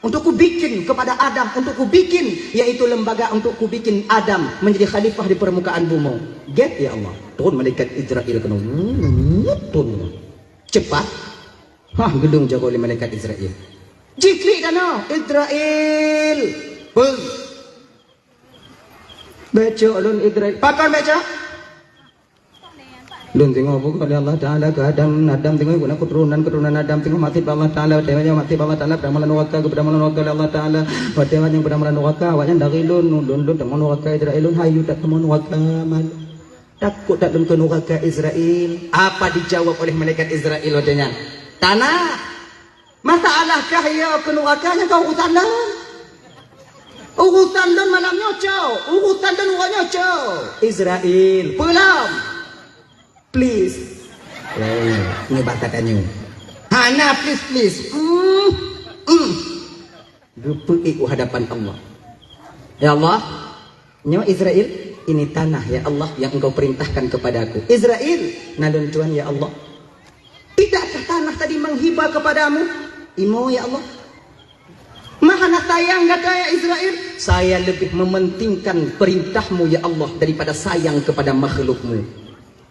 untuk kubikin kepada Adam, untuk kubikin, yaitu lembaga untuk kubikin Adam menjadi khalifah di permukaan bumi." "Gét, ya Allah." Turun malaikat Israel keunoe. Turun. Cepat. Hah, geuleueng jaroe lé malaikat Israel. Jiklik tanoh, "Israel!" "Peue?" "Bék cok lôn, Israel." "Pakon bék cok?" "Lôn singoh geupeugöt lé Allah Ta'ala keu Adam, Adam singoh guna keturunan, keturunan Adam singoh maksiat bak Allah Ta'ala, watée nyan maksiat bak Allah Ta'ala, peutamong lam nuraka, geupeutamong lam nuraka lé Allah Ta'ala. Watée nyan peutamong lam nuraka, awaknyan dari lôn, lôn, lôn tamong nuraka, Israel, lôn hayeu that tamong nuraka, mal. Takot that lôn keu nuraka, Israel." Apa dijawab oleh malaikat Israel watée nyan? "Tanah! Masalah kah ya keu nuraka nyan ka urusan lôn. Urusan lôn malam nyoe cok, urusan lôn uroe nyoe cok." "Israel, peue lom?" "Please." Eh, nyoe bahasa tanyoe. "Hana please-please." Hmm, hmm. Geupeuék u hadapan Allah. "Ya Allah, nyoe Israel, ini tanah, ya Allah, yang Engkau perintahkan kepadaku." "Israel!" "Na lôn tuan, ya Allah." "Tidakkah tanah tadi menghibah kepadamu?" "Imo, ya Allah." "Ma hana sayang gata, ya Israel?" "Saya lebih mementingkan perintahmu, ya Allah, daripada sayang kepada makhlukmu."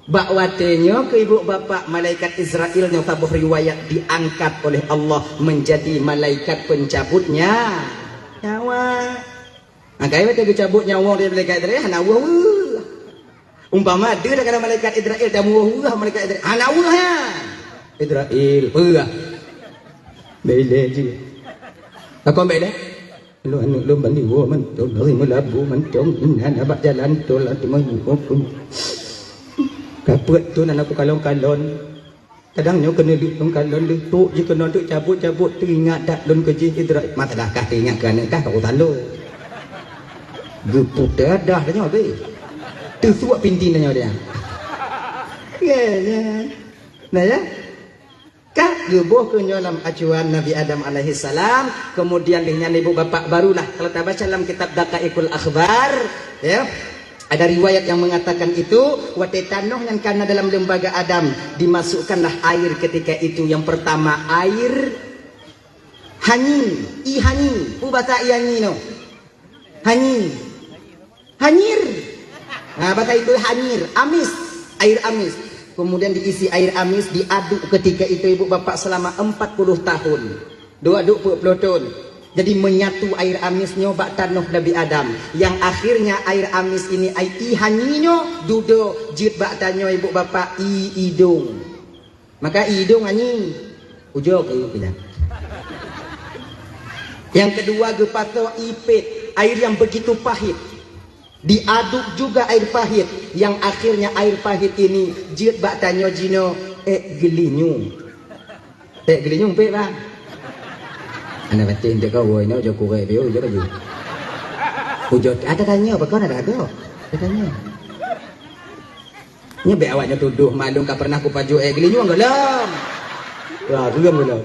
Bak watée nyoe keu ibu bapak, malaikat Israel nyoe saboh riwayat diangkat oleh Allah menjadi malaikat pencabut nya-, nyawa. Maka watée geucabot nyawa dari malaikat Israel, hana weueh-weueh. Umpama deuh dah kata malaikat Israel, tamu weueh-weueh malaikat Israel. Hana weueh nyan. "Israel, peue?" "Bék ilée jih." "Pakon bék ilée?" "Lôn aneuk lôn bandiwoe mantong, dari Meulaboh mantong, inan abak jalan tol, teuma yue pun. Kapeuet tu nan aku kalon-kalon. Kadang nyoe keuneuk duek lôn kalon, leutok jih keunoe, duek cabot-cabot, teuingat that lôn keu jih, Idra-, mata dah kah teuingat keu aneuk kah, ka utan lôn." Geuputéh dah tanyoe, beh. Teusuak pinti tanyoe dia. Ya, ya. Nah, ya. Ka geuboh keu nyoe lam acuan Nabi Adam alaihissalam, kemudian lheueh nyan ibu bapak barulah, kalau tabaca lam kitab Daqaiqul Akhbar, ya, ada riwayat yang mengatakan itu, watée tanoh nyan kana dalam lembaga Adam, dimasukkanlah air ketika itu, yang pertama air hanyi, i hanyi, peue basa i hanyi nyoe? Hanyi. Hanyir. Ha, bahasa Indo hanyir, amis, air amis. Kemudian diisi air amis, diaduk ketika itu ibu bapak selama empat puluh tahun. Diaduk peuet ploh thon. Jadi menyatu air amis nyoe bak tanoh Nabi Adam. Yang akhirnya air amis ini, ai i hanyi nyoe, dudoe jeuet bak tanyoe ibu bapak i idong. Maka idong hanyi, ujoe keu pinah. Yang kedua geupasoe ipét, air yang begitu pahit. Diaduk juga air pahit, yang akhirnya air pahit ini jeuet bak tanyoe jinoe ék geulinyueng. Ék geulinyueng pek, bang. Aneuk batin teuka woe nyoe jok kurek biu je baju. Ujoe ada tanya apa kau ada ada. Ada tanya. Nyoe bèk awak nyoe tudoh maklum ka pernah kupajoh ék geulinyueng gohlom. Wah, geulinyueng gohlom.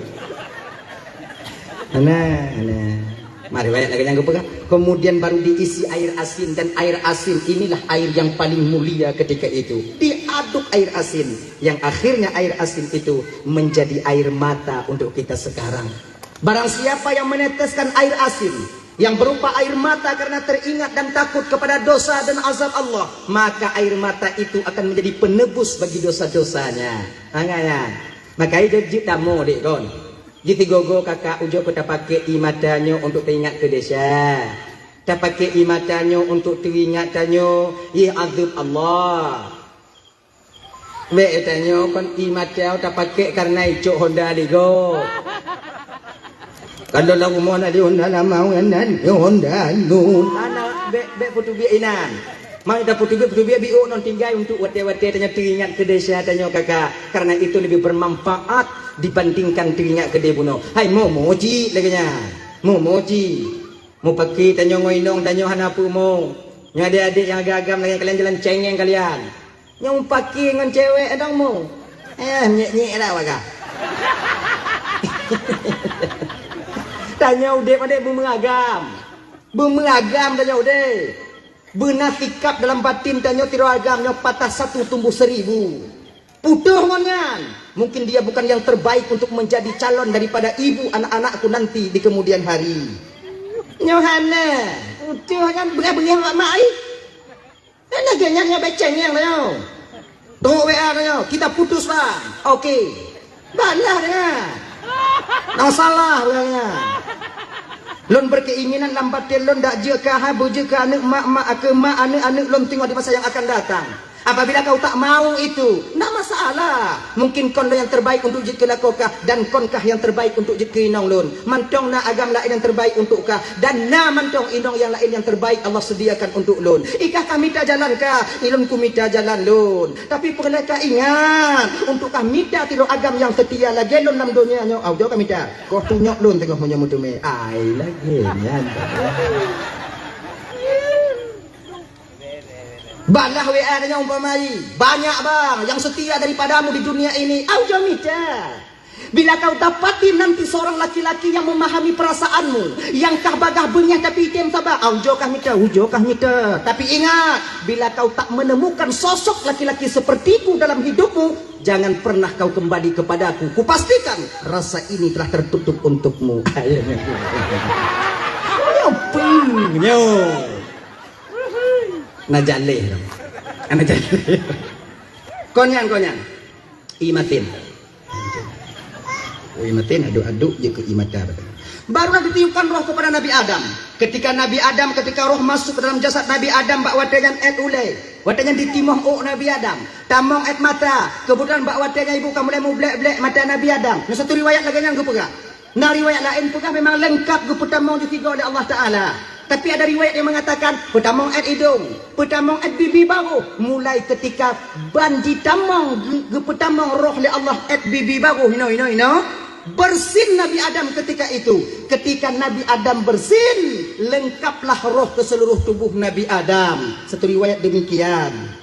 Nah, nah. Mari riwayat lagèe nyang geupeugah. Kemudian baru diisi air asin dan air asin inilah air yang paling mulia ketika itu. Diaduk air asin yang akhirnya air asin itu menjadi air mata untuk kita sekarang. Barang siapa yang meneteskan air asin yang berupa air mata karena teringat dan takut kepada dosa dan azab Allah, maka air mata itu akan menjadi penebus bagi dosa-dosanya. Angaya. Maka itu jeuet tamu dek kon. Jeuet sigogo kakak ujoe keu tapakè ie mata nyoe untuk teringat keu desya. Tapakè ie mata nyoe untuk teringat tanyoe ie azab Allah. Bèk tanyoe kon ie mata tapakè karena icok Honda Lego. Kalau lam rumoh na di Honda lama, na di Honda nu. Anak bèk bèk peuteubiet inan. Mai dah peuteubiet peuteubiet biôk non tinggai untuk watèe-watèe tanyoe teuingat keu desya tanyoe kakak. Karena itu lebih bermanfaat dibandingkan teuingat keu deh bunoe. Hai momo cit lagèe nyan. Momo cit. Mupakè tanyoe ngon inong tanyoe hana peue mo. Nyoe adek-adek nyang agam-agam lagèe kalian jalan cengeng kalian. Nyang pakè ngon cewek dong mu. Eh, nyek-nyek dak bagah. Tanyoe udép padé beumeuragam. Beumeuragam tanyoe udép. Beuna sikap dalam batin tanyoe sidroe agam nyoe patah satu tumbuh seribu. Putôh ngon nyan. Mungkin dia bukan yang terbaik untuk menjadi calon daripada ibu anak-anakku nanti di kemudian hari. Nyoe hana. Putôh nyan beurah-beurah mak mak ai. Kan lagèe nyan nyoe beceng nyang nyoe. Trok W A nyoe, kita putus, Bang. Oke. Balah dengan. Nang salah bukan dengan. Lôn berkeinginan lam batin lôn dak jeuet keu hai beujeuet keu aneuk mak-mak keu mak aneuk-aneuk lôn teungoh di masa yang akan datang. Apabila kau tak mau itu, ndak masalah. Mungkin kon lôn yang terbaik untuk jeuet keu lakoe kah dan kon kah yang terbaik untuk jeuet keu inong lôn. Mantong na agam laén yang terbaik untuk kah dan na mantong inong yang laén yang terbaik Allah sediakan untuk lôn. Ikah ka mita jalan kah, ilôn ku mita jalan lôn. Tapi peureulèe ka ingat, untuk kah mita tiroe agam nyang seutia lagèe lôn lam donya nyoe, au jok ka mita. Koh tunyok lôn teungoh meunyoe meuteumé. Ai lagèe nyan. Balah W A nyoe umpama ai. Banyak bang yang setia daripadamu di dunia ini. Au jok mita. Bila kau dapati nanti seorang laki-laki yang memahami perasaanmu, yang kah bagah beungéh tapi item saba, au jok kah mita, au jok kah mita. Tapi ingat, bila kau tak menemukan sosok laki-laki sepertiku dalam hidupmu, jangan pernah kau kembali kepadaku. Kupastikan rasa ini telah tertutup untukmu. Nyoe peunyok. Na jaleh. Na jaleh. Kon nyan, kon nyan. Ie masin. Oh, ie masin aduk-aduk je keu ie mata. Barulah ditiupkan roh kepada Nabi Adam. Ketika Nabi Adam, ketika roh masuk ke dalam jasad Nabi Adam bak watèe nyan èt ulèe. Watèe nyan ditimoh ôk Nabi Adam. Tamong èt mata. Kebetulan bak watèe nyan ibu ka mulai mublek-blek mata Nabi Adam. Na satu riwayat lagèe nyan geupeugah. Na riwayat laén peugah memang leungkap geupeutamong di sigoe lé Allah Taala. Tapi ada riwayat yang mengatakan peutamong èt idong, peutamong èt bibi baroh. Mulai ketika ban jitamong ge- geupeutamong roh lé Allah èt bibi baroh inoe inoe inoe, bersin Nabi Adam ketika itu. Ketika Nabi Adam bersin, lengkaplah roh ke seluruh tubuh Nabi Adam. Satu riwayat demikian.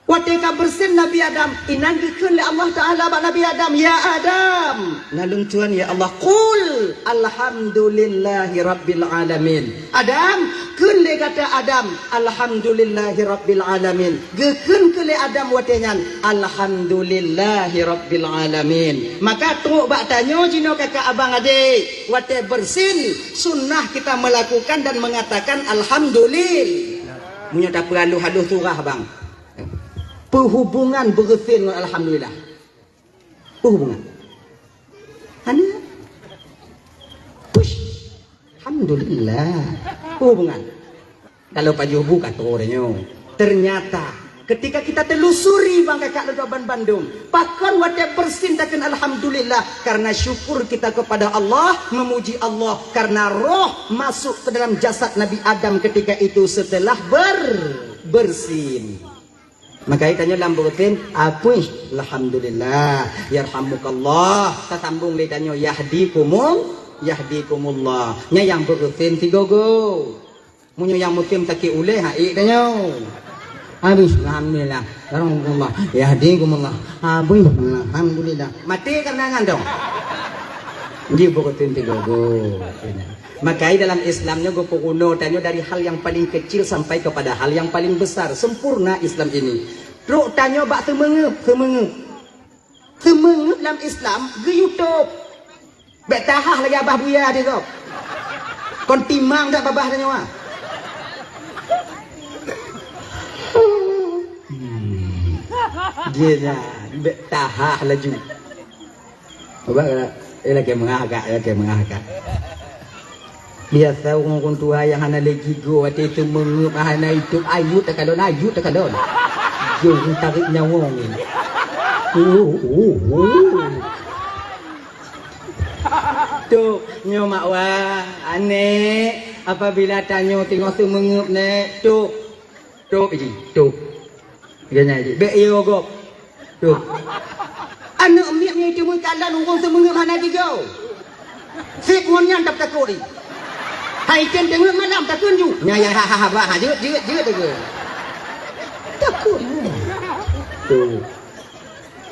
Watèe ka bersin Nabi Adam, inan geukheun lé Allah Taala bak Nabi Adam, "Ya Adam." Na lôn tuan, "Ya Allah." "Qul alhamdulillahi rabbil alamin." "Adam, kheun lé gata Adam, alhamdulillahi rabbil alamin." Geukheun keu lé Adam watèe nyan, "Alhamdulillahi rabbil alamin." Maka trok bak tanyoe jinoe kakak abang adek, watèe bersin, sunnah kita melakukan dan mengatakan alhamdulillah. Meunyoe tapeuhalôh-halôh surah bang. Peuhubungan beureusin ngon alhamdulillah. Peuhubungan. Hana. Push. Alhamdulillah. Peuhubungan. Kalau pajoh bu ka troh nyoe. Ternyata Ketika kita telusuri bang kakak lôn ban bandum, pakon watée bersin takheun alhamdulillah, karena syukur kita kepada Allah, memuji Allah, karena roh masuk ke dalam jasad Nabi Adam ketika itu setelah ber-, bersin. Maka tanyoe lam bersin, apuih, alhamdulillah, yarhamukallah. Tasambung lé tanyoe, yahdikumul, yahdikumullah. Nyan nyang bersin sigoe-goe. Meunyoe nyang musém sakét ulée, ha, ék tanyoe. Habis, alhamdulillah. Yarhamukumullah. Yahdikumullah. Habis, alhamdulillah. Maté kareuna nyan dong. Ji bukeuteun tigogo. Maka dalam Islam nyoe geupeurunoe tanyoe dari hal yang paling kecil sampai kepada hal yang paling besar. Sempurna Islam ini. Trok tanyoe bak seumeungeup, seumeungeup. Seumeungeup lam Islam geuyue tôb. Bék tahah lagée abah buya di gob. Kon timang dak babah tanyoe. Hmm. Dia nyan, bék tahah laju. Ubak, eh, lakée meungah kak, lakée meungah kak. Biasa ureuëng-ureuëng tuha nyang hana lé gigoe watée seumeungeup hana itôb, ayue takalon, ayue takalon. Jeuet tarék nyawöng. Uh, uh, uh. Tôb, nyoe mak wa, aneuk, apabila tanyoe teungoh seumeungeup nèk, tôb. Tôb, Iji, tôb. Geuhnyan, Iji. Bék iyo gob. Tôb. Aneuk miet nyoe teumeukalon ureuëng seumeungeup hana gigoe. Seb ngon nyan tab takot, Iji. Hai tem teungeut malam takheun ju. Nya, ya, ha, ha, ha, bah, ha, jeuet, jeuet, jeuet, jeuet. Takot. Tôb.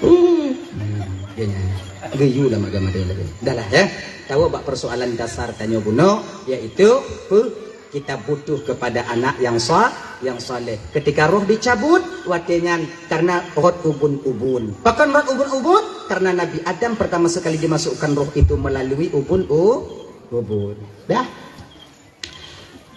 Hmm. Hmm, geuhnyan. Geuyue lam agama dia lagi. Dah lah, ya. Tahu bak persoalan dasar tanyoe bunoe, yaitu pe-, kita butuh kepada anak yang sa-, yang saleh. Ketika roh dicabut, watée nyan karena rot ubun-ubun. Pakon rot ubun-ubun? Karena Nabi Adam pertama sekali dimasukkan roh itu melalui ubun u-, ubun. Dah?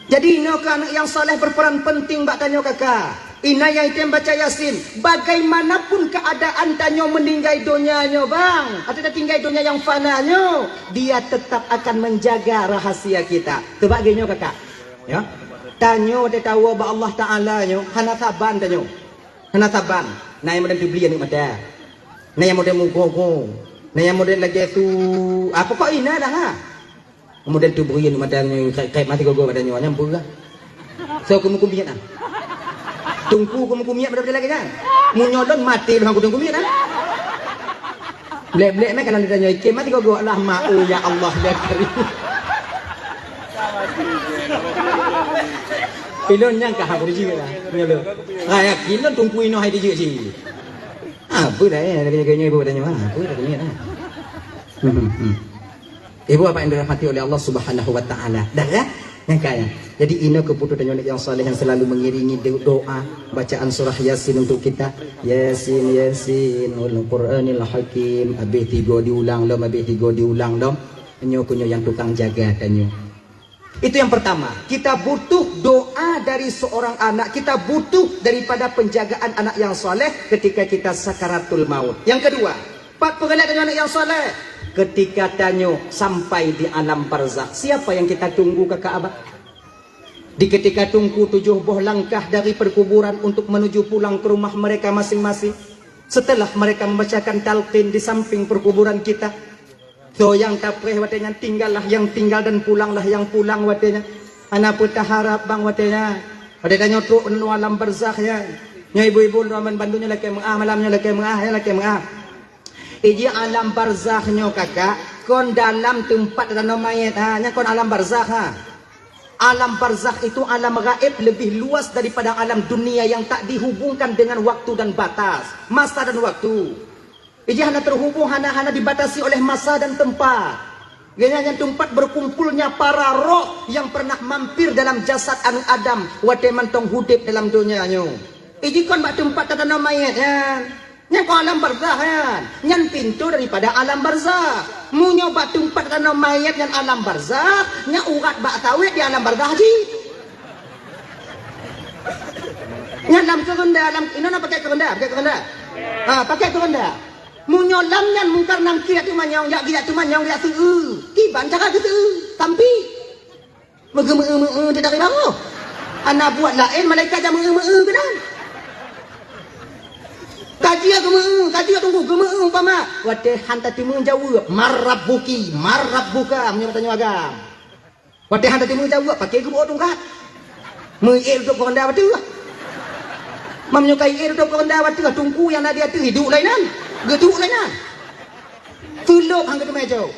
Jadi, inoe keu aneuk nyang saleh berperan penting bak tanyoe kaka. Inan nyang item baca Yasin, bagaimanapun keadaan tanyoe meuninggai donya nyoe, bang, atau tatinggai donya nyang fana nyoe, dia tetap akan menjaga rahasia kita. Teuba lagée nyoe kaka. Ya. Tanyoe watée tawoe bak Allah Taala nyoe, hana saban tanyoe. Hana saban. Na nyang model teubiet aneuk mata. Na nyang model mugoe-goe. Na nyang model lagée su, ah, pokok inan dah, ha. Kemudian teubiet aneuk mata nyoe kait-kait mati gogo pada nyoe nyang peugah. So keumu-keumiet ah. Teungku keumu-keumiet pada lagée nyan. Meunyoe lôn maté lôn keumu-keumiet ah. Blek-blek meh kalau ditanyoe iké mati gogo Allah ma, oh ya Allah ya Karim. Ilôn nyang ka hak uji lah. Meunyoe lôn. Ha yakin lôn teungku inoe hai dijeuet si. Apa dah eh lagée nyoe ibu pada nyoe. Apa dah ni ah. Hmm, hmm. Ibu bapak yang dirahmati oleh Allah Subhanahu wa Ta'ala. Dah ya? Nyang kaya. Jadi inoe keuputusan tanyoe nyang saleh yang selalu mengiringi do-, doa bacaan surah Yasin untuk kita. Yasin, Yasin, wal Qur'anil Hakim. Habis tiga diulang dong, habis tiga diulang dong. Nyoe kunyoe yang tukang jaga tanyoe. Itu yang pertama, kita butuh doa dari seorang anak, kita butuh daripada penjagaan anak yang saleh ketika kita sakaratul maut. Yang kedua, Pat peureulée tanyoe aneuk nyang saleh? Ketika tanyoe sampai di alam barzakh, siapa yang kita tunggu kaka abah? Di ketika tungku tujuh boh langkah dari perkuburan untuk menuju pulang ke rumah mereka masing-masing, setelah mereka membacakan talqin di samping perkuburan kita, so nyang tapreh watée nyan tinggallah yang tinggal dan pulanglah yang pulang watée nyan. Hana peue taharab bang watée nyan. Watée tanyoe trok ngon alam barzakh nyan. Nyoe ibu-ibu droe ban bandum nyoe lakée meuah malam nyoe lakée meuah, nyoe lakée meuah. Iji alam barzakh nyoe kakak, kon dalam teumpat tanoh manyét ha, nyan kon alam barzakh ha. Alam barzakh itu alam gaib lebih luas daripada alam dunia yang tak dihubungkan dengan waktu dan batas, masa dan waktu. Iji hana terhubung, hana, hana dibatasi oleh masa dan tempat. Geuhnyan nyan teumpat berkumpulnya para roh yang pernah mampir dalam jasad aneuk Adam watée mantong udeb dalam donya nyoe. Iji kon bak teumpat tanoh manyét nyan. Nyan kon alam barzakh nyan. Nyan pintoe daripada alam barzakh. Meunyoe bak teumpat tanoh manyét nyan alam barzakh, nyan urat bak sawét di alam barzakh jih. Nyan lam keureunda, lam inoe na pakai keureunda, pakai keureunda. Ha, pakai keureunda. Meunyoe lam nyan Mungkar Nangkir teumanyong, jak geujak teumanyong, geujak seu-eu. Kiban cara geuseu-eu? Tampi. Meugeumeu-eu-meu-eu teuh dari baroh. Hana buet laén malaikat jak meu-eu-meu-eu keunan. Ka jeuet geumeu-eu, ka jeuet teungku geumeu-eu umpama. Watée han tateumé jaweueb, "Man rabbuki, man rabbuka?" Meunyoe tanyoe agam. Watée han tateumé jaweueb, paké geuboh tungkat. Meuié tutup keuranda bateuh. Meunyoe ka ié tutup keuranda bateuh, teungku nyang na di ateueh iduek lainan. Geuduek lainan. Tulok han geuteumé jaweueb.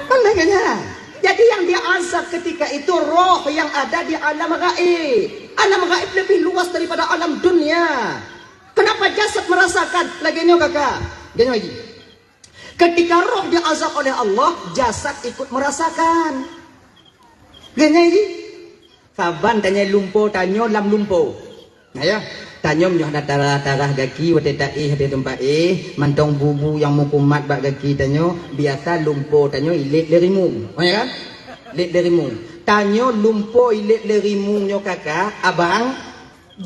Kan lagée nyan. Jadi yang diazab ketika itu roh yang ada di alam gaib. Alam gaib lebih luas daripada alam dunia. Kenapa jasad merasakan? Lagée nyoe kakak. Lagée nyoe lagi. Ketika roh diazab oleh Allah, jasad ikut merasakan. Lagée nyoe lagi. Saban tanyoe lumpo, tanyoe lam lumpo. Nah ya, tanyoe meunyoe hana tarah-tarah gaki watée taéh di teumpat éh, mantong bubu nyang meukumat bak gaki tanyoe, biasa lumpo tanyoe ilét lé rimueng. Oh ya kan? Lét lé rimueng. Tanyoe lumpo ilét lé rimueng nyoe kakak, abang,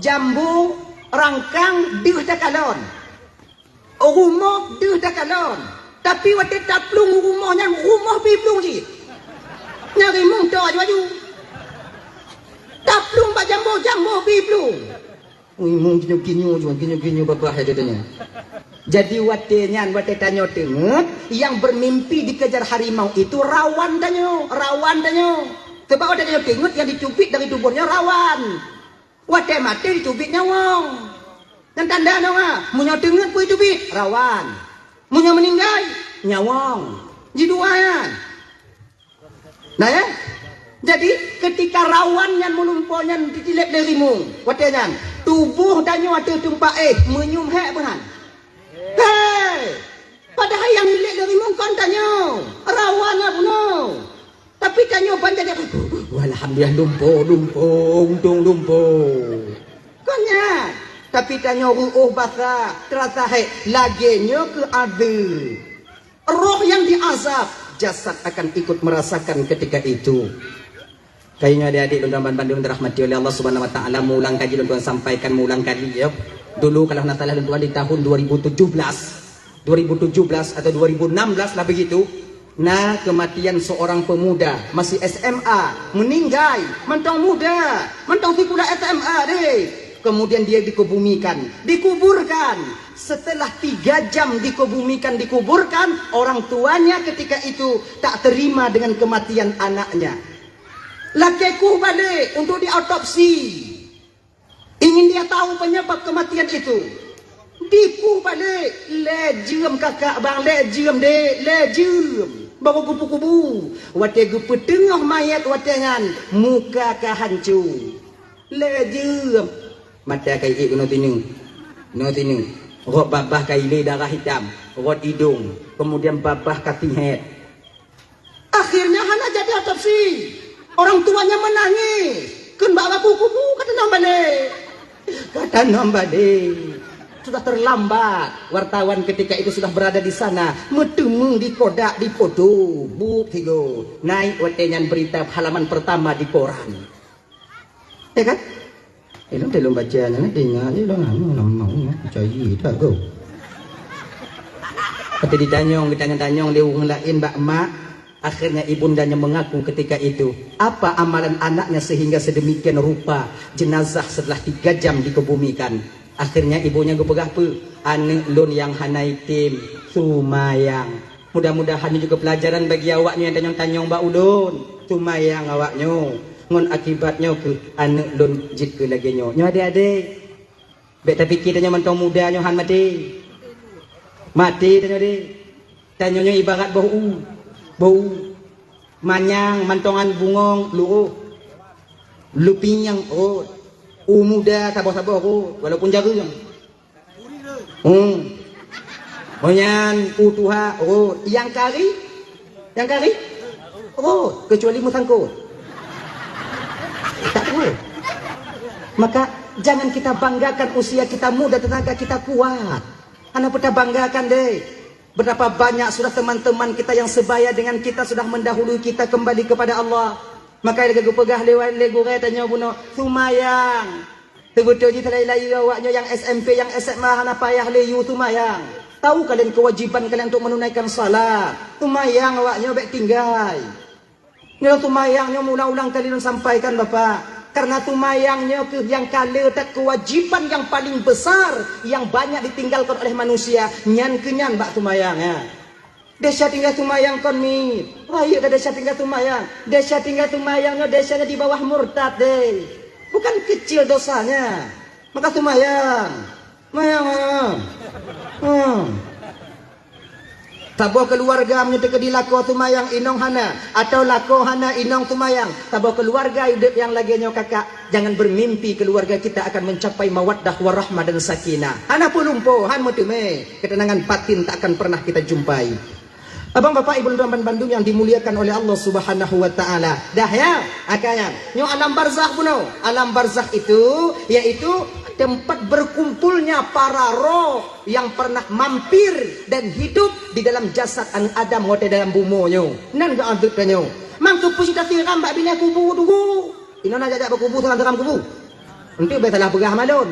jambo, rangkang deuh takalon. Rumoh deuh takalon. Tapi watée taplueng rumoh nyan, rumoh pih plueng cit. Nyang rimueng toe aju-aju. Taplueng bak jambo, jambo pih plueng. Rimueng ginyoe-ginyoe jua, ginyoe-ginyoe babah ya katanya. Jadi watée nyan, watée tanyoe teungeut, yang bermimpi dikejar harimau itu rawan tanyoe, rawan tanyoe. Sebab watée tanyoe teungeut, yang dicubit dari tuboh nyoe rawan. Watée maté dicubit nyawöng. Nyan tanda nyoe ha, meunyoe teungeut peue teubiet, rawan. Meunyoe meuninggai, nyawöng. Jidua nyan. Nah ya. Jadi, ketika rawan nyan meulumpo nyan ditilép lé rimueng, watée nyan, tuboh tanyoe ateueh teumpat éh, meunyum hék meuhan. Hei! Padahai nyang ilét lé rimueng kon tanyoe, rawan na bunoe. Tapi tanyoe ban jadi, "Alhamdulillah, lumpo, lumpo, untông lumpo." Kon nyan. Tapi tanyoe reuôh basah, teurasa hék, lagée nyoe keuh azeub. Roh yang diazab, jasad akan ikut merasakan ketika itu. Kayunya adik-adik lôn tuan bandum dirahmati oleh Allah Subhanahu wa taala, meulang kaji lôn tuan sampaikan meulang kali ya. Dulu kalau hana salah lôn tuan di tahun dua ribu tujuh belas, dua ribu tujuh belas atau dua ribu enam belas lah begitu, na kematian seorang pemuda masih S M A, meninggai, mantong muda, mantong sikula S M A deh. Kemudian dia dikebumikan, dikuburkan. Setelah tiga jam dikebumikan, dikuburkan, orang tuanya ketika itu tak terima dengan kematian anaknya. Lakée kuh balek untuk diotopsi. Ingin dia tahu penyebab kematian itu. Dikuh balek, lé jeuem kakak bang, lé jeuem dek, lé jeuem. Baru kubu-kubu. Watée geupeuteungoh mayét watée nyan, muka ka hanco. Lé jeuem. Mata ka iék keunoe sineuk. Keunoe sineuk. Rot babah ka ilé darah hitam. Rot idong. Kemudian babah ka sihét. Akhirnya hana jadi otopsi. Orang tuanya menangis. Kheun bak babu kubu ka tanom balek. Ka tanom balek. Sudah terlambat. Wartawan ketika itu sudah berada di sana. Meuteumé di kodak, di foto. Buet sigoe. Naik watée nyan berita halaman pertama di koran. Ya kan? Eh, lôn teuh lôn baca nyan, teuingat je lôn anu, lam mau nyan, percaya tak kau? Tapi ditanyong, ditanyong-tanyong lé ureueng laén bak mak, akhirnya ibundanya mengaku ketika itu, apa amalan anaknya sehingga sedemikian rupa jenazah setelah tiga jam dikebumikan. Akhirnya ibunya geupeugah peue? Aneuk lôn nyang hana item, seumayang. Mudah-mudahan nyoe juga pelajaran bagi awaknyoe nyang tanyong-tanyong bak ulôn. Seumayang awaknyoe. Ngon akibat nyoe keuh aneuk lôn jeuet keu lagée nyoe. Nyoe adék-adék. Bék tapike tanyoe mantong muda nyoe han maté. Maté tanyoe deh. Tanyoe nyoe ibarat boh u. Boh u. Manyang mantongan bungong luôh. Lupieng rot. U muda saboh-saboh rot. Walaupun jareueng. Hmm. Meunyan u tuha rot, nyang kari, nyang kari rot, kecuali meusangkot. Tak rot. Maka jangan kita banggakan usia kita muda, tenaga kita kuat. Hana peue tabanggakan deh. Betapa banyak sudah teman-teman kita yang sebaya dengan kita sudah mendahului kita kembali kepada Allah. Maka lagée geupeugah lé, lé gurée tanyoe bunoe, seumayang. Teubeutôi jih teulai-lai awaknyoe nyang S M P, nyang S M A hana payah lé yue seumayang. Tahu kalian kewajiban kalian untuk menunaikan salat. Seumayang awaknyoe bék tinggai. Nyoe seumayang nyoe meuulang-ulang kali lôn sampaikan, Bapak. Karena seumayang nyoe keuh nyang ka le that keuwajiban nyang paleng besar nyang banyak ditinggalkan oleh manusia, nyan keuh nyan bak seumayang, ya. Desya tinggai seumayang kon miet. Rayeuk dah desya tinggai seumayang. Desya tinggai seumayang nyoe desyanya di bawah murtad deh. Bukan kecil dosanya. Maka seumayang. Seumayang, seumayang. Hmm. Saboh keuluwarga meunyoe teukeudi lakoe seumayang inong hana, atawa lakoe hana inong seumayang, saboh keuluwarga udeb nyang lagée nyoe kakak, jangan bermimpi keluarga kita akan mencapai mawaddah warahmah dan sakinah. Hana peulumpoe, han meuteumé, ketenangan batin tak akan pernah kita jumpai. Abang bapak ibu dan teman bandum yang dimuliakan oleh Allah Subhanahu wa taala. Dah ya, akhirnya nyoe alam barzakh bunoe. Alam barzakh itu yaitu tempat berkumpulnya para roh yang pernah mampir dan hidup di dalam jasad aneuk Adam watée dalam bumoe nyoe. Nan geuanteuk tanyoe. Mangkeupeue cit tasiram bak binéh kubu tugu. Inoe na jak-jak bak kubu, siram-siram kubu. Enteuk bèk salah peugah malon.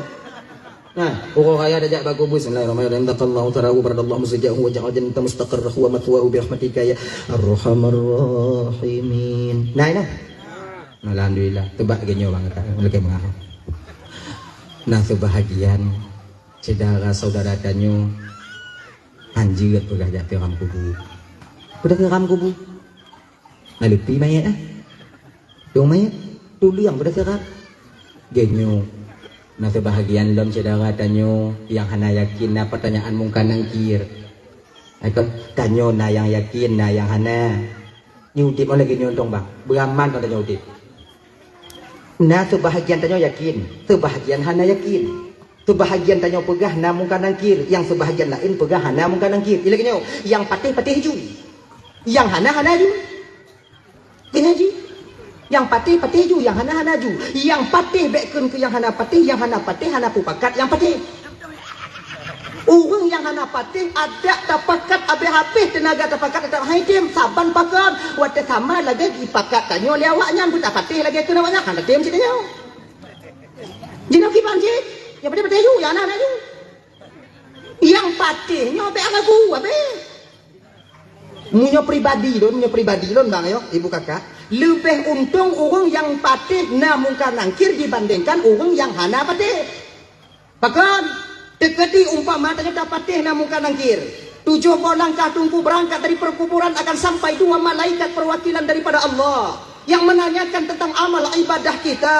Nah, uroe raya tajak bak kubu. Bismillahirrahmanirrahim. Dzakarallahu tharahu, baradallahu musjahu wa ja'ala jannata mustaqarrahu wa mathwahu bi rahmatika ya arhamar rahimin. Nah, nah. Alhamdulillah, teubak geuh nyoe bang kata. Lagi mengarah. Nah, sebahagian syedara saudara tanyoe hanjeuet peugah jak siram kubu. Peugah siram kubu. Lalu pi mayét ah. Dong mayét, tuleueng peugah siram. Geuh nyoe, na seubahagian lom syedara tanyoe nyang hana yakin na peutanyaan Mungkar Nangkir. Hai kon, tanyoe na nyang yakin, na nyang hana. Nyoe udeb lagée nyoe dong bang, beuraman kon tanyoe udeb. Na seubahagian tanyoe yakin, seubahagian hana yakin. Seubahagian tanyoe peugah na Mungkar Nangkir, nyang seubahagian laén peugah hana Mungkar Nangkir. Ilée nyoe, nyang patéh-patéh ju. Nyang hana-hana ju. Keuh nyan jih. Nyang patéh-patéh ju, nyang hana-hana ju. Nyang patéh bèk kheun keu nyang hana patéh, nyang hana patéh hana peupakat nyang patéh. Ureuëng nyang hana patéh adak tapakat abéh-abéh teunaga tapakat teutap hai tem saban pakon watée sama lagée jipakat tanyoe lé awaknyan beutapatéh lagée kheun awaknyan hana tem cit tanyoe. Jinoe kiban cit, nyang patéh-patéh ju, nyang hana-hana ju. Nyang patéh nyoe bèk ragu abéh. Meunyoe pribadi lôn, meunyoe pribadi lôn bang yo, ibu kakak, leubeh untông ureuëng nyang patéh na Mungkar Nangkir dibandingkan ureuëng nyang hana patéh. Pakon? Teukeudi umpama tanyoe tapatéh na Mungkar Nangkir, tujoh boh langkah teungku beurangkat dari perkuburan akan sampai dua malaikat perwakilan daripada Allah yang menanyakan tentang amal ibadah kita.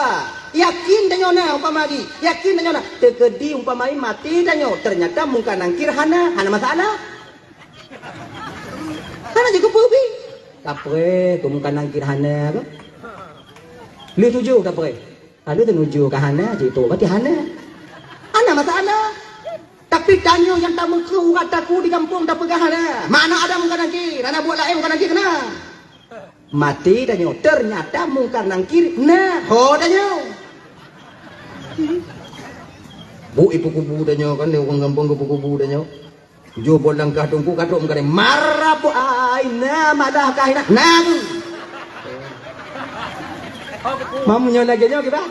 Yakin tanyoe na umpama lagi, yakin tanyoe na. Teukeudi umpama maté tanyoe, ternyata Mungkar Nangkir hana, hana masalah. Hana jeuet keupeue pih. Kapreh, keu Mungkar Nangkir hana keuh. Lheueh tujoh kapreh. Lalu teunujoh ka hana, jeuet trok, berarti hana. Hana masalah. Tapi tanyoe nyang tameukeuh urat taku di gampông tapeugah hana. Mana ada Mungkar Nangkir, hana buet laén Mungkar Nangkir keunan. Maté tanyoe, ternyata Mungkar Nangkir na ho tanyoe. Bu ibu kubu tanyoe kan, lé ureuëng gampông ibu kubu tanyoe. Tujoh boh langkah teungku ka trok meukaréng. Marah boh ai na malah ka hina. Na tu. Mamu nyoe lagée nyoe kiban.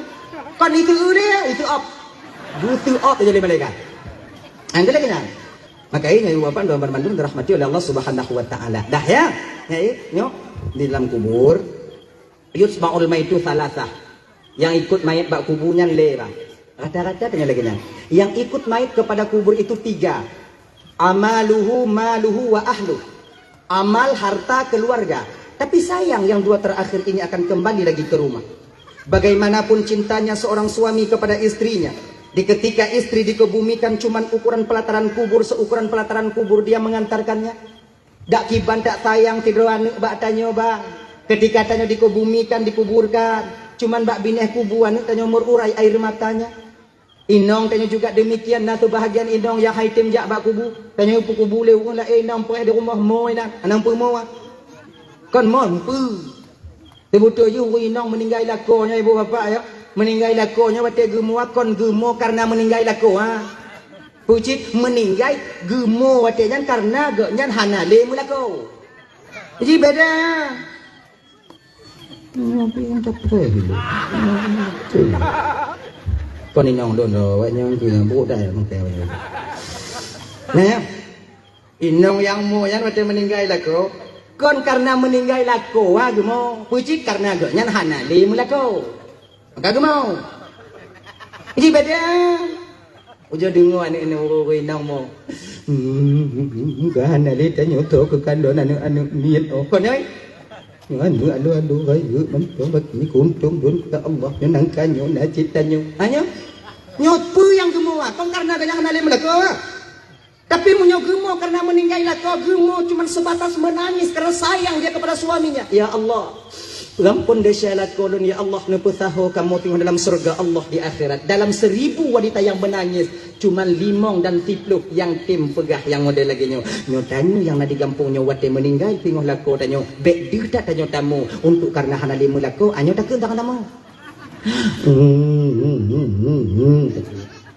Kon itu ule, itu op. Butu op jadi malaikat. Angkat lagi na. Maka ini ibu bapak dan bandum dirahmati oleh Allah Subhanahu wa taala. Dah ya. Ya, nyoe di dalam kubur. Yutba'ul maitu salasah. Yang ikut mayat bak kubu nyan lé bang. Rata-rata tanya lagi nyan. Yang ikut mayat kepada kubur itu tiga. Amaluhu, maluhu, wa ahluh. Amal, harta, keluarga. Tapi sayang yang dua terakhir ini akan kembali lagi ke rumah. Bagaimanapun cintanya seorang suami kepada istrinya, di ketika istri dikebumikan cuman ukuran pelataran kubur, seukuran pelataran kubur dia mengantarkannya. Dak kiban tak sayang sidroe aneuëk bak tanyoe bang. Ketika tanyoe dikebumikan, dikuburkan, cuman bak binéh kubu aneuëk tanyoe meururai air matanya. Inong tanyoe juga demikian, na seubahagian inong nyang hai tem jak bak kubu. Tanyoe peukubu lé ureuëng laén inong preh di rumoh moe nan, anang peumoe. Kon mon peue. Teubeutôi jih ureuëng inong meuninggai lakoe nyoe ibu bapak ya. Meuninggai lakoe nyoe watée geumoe kon geumoe kareuna meuninggai lakoe ha. Peue cit meuninggai geumoe watée nyan kareuna gobnyan hana lé meulakoe. Ji beda. Kon inong lôn ro, awak nyang keu nyang brok dah ya mungkin. Nah, ya. Inong nyang mo nyan watée meuninggai lakoe, kon kareuna meuninggai lakoe ha geumo, peue cit kareuna gobnyan hana lé meulakoe. Ka geumoe. Ji beda. Ujoe deungoe aneuk-aneuk ureueng inong mo. Hmm, ka hana lé tanyoe tho keu kalon aneuk-aneuk miet oh. Kon nyoe. Aneuk alu-alu rayeuk mantong bak ni kuntong don keu Allah. Nyoe nangka nyoe na cit tanyoe. Ha nyoe. Nyoe peue nyang geumoe? Kon karena geunyang hana lé meulakoe. Tapi meunyoe geumoe karena meuninggai lakoe, geumoe cuma sebatas menangis karena sayang dia kepada suaminya. Ya Allah, ampon desya lakoe lôn, ya Allah, neupeusaho kamoe teungoh dalam syeuruga Allah di akhirat. Dalam seribu wanita yang menangis, cuma limong dan siploh yang tem peugah nyang model lagée nyoe. Nyoe tanyoe nyang na di gampông nyoe watée meuninggai teungoh lakoe tanyoe, bék deuh that tanyoe tamu untuk karena hana lé meulakoe, anyoe takheun tangan tamu.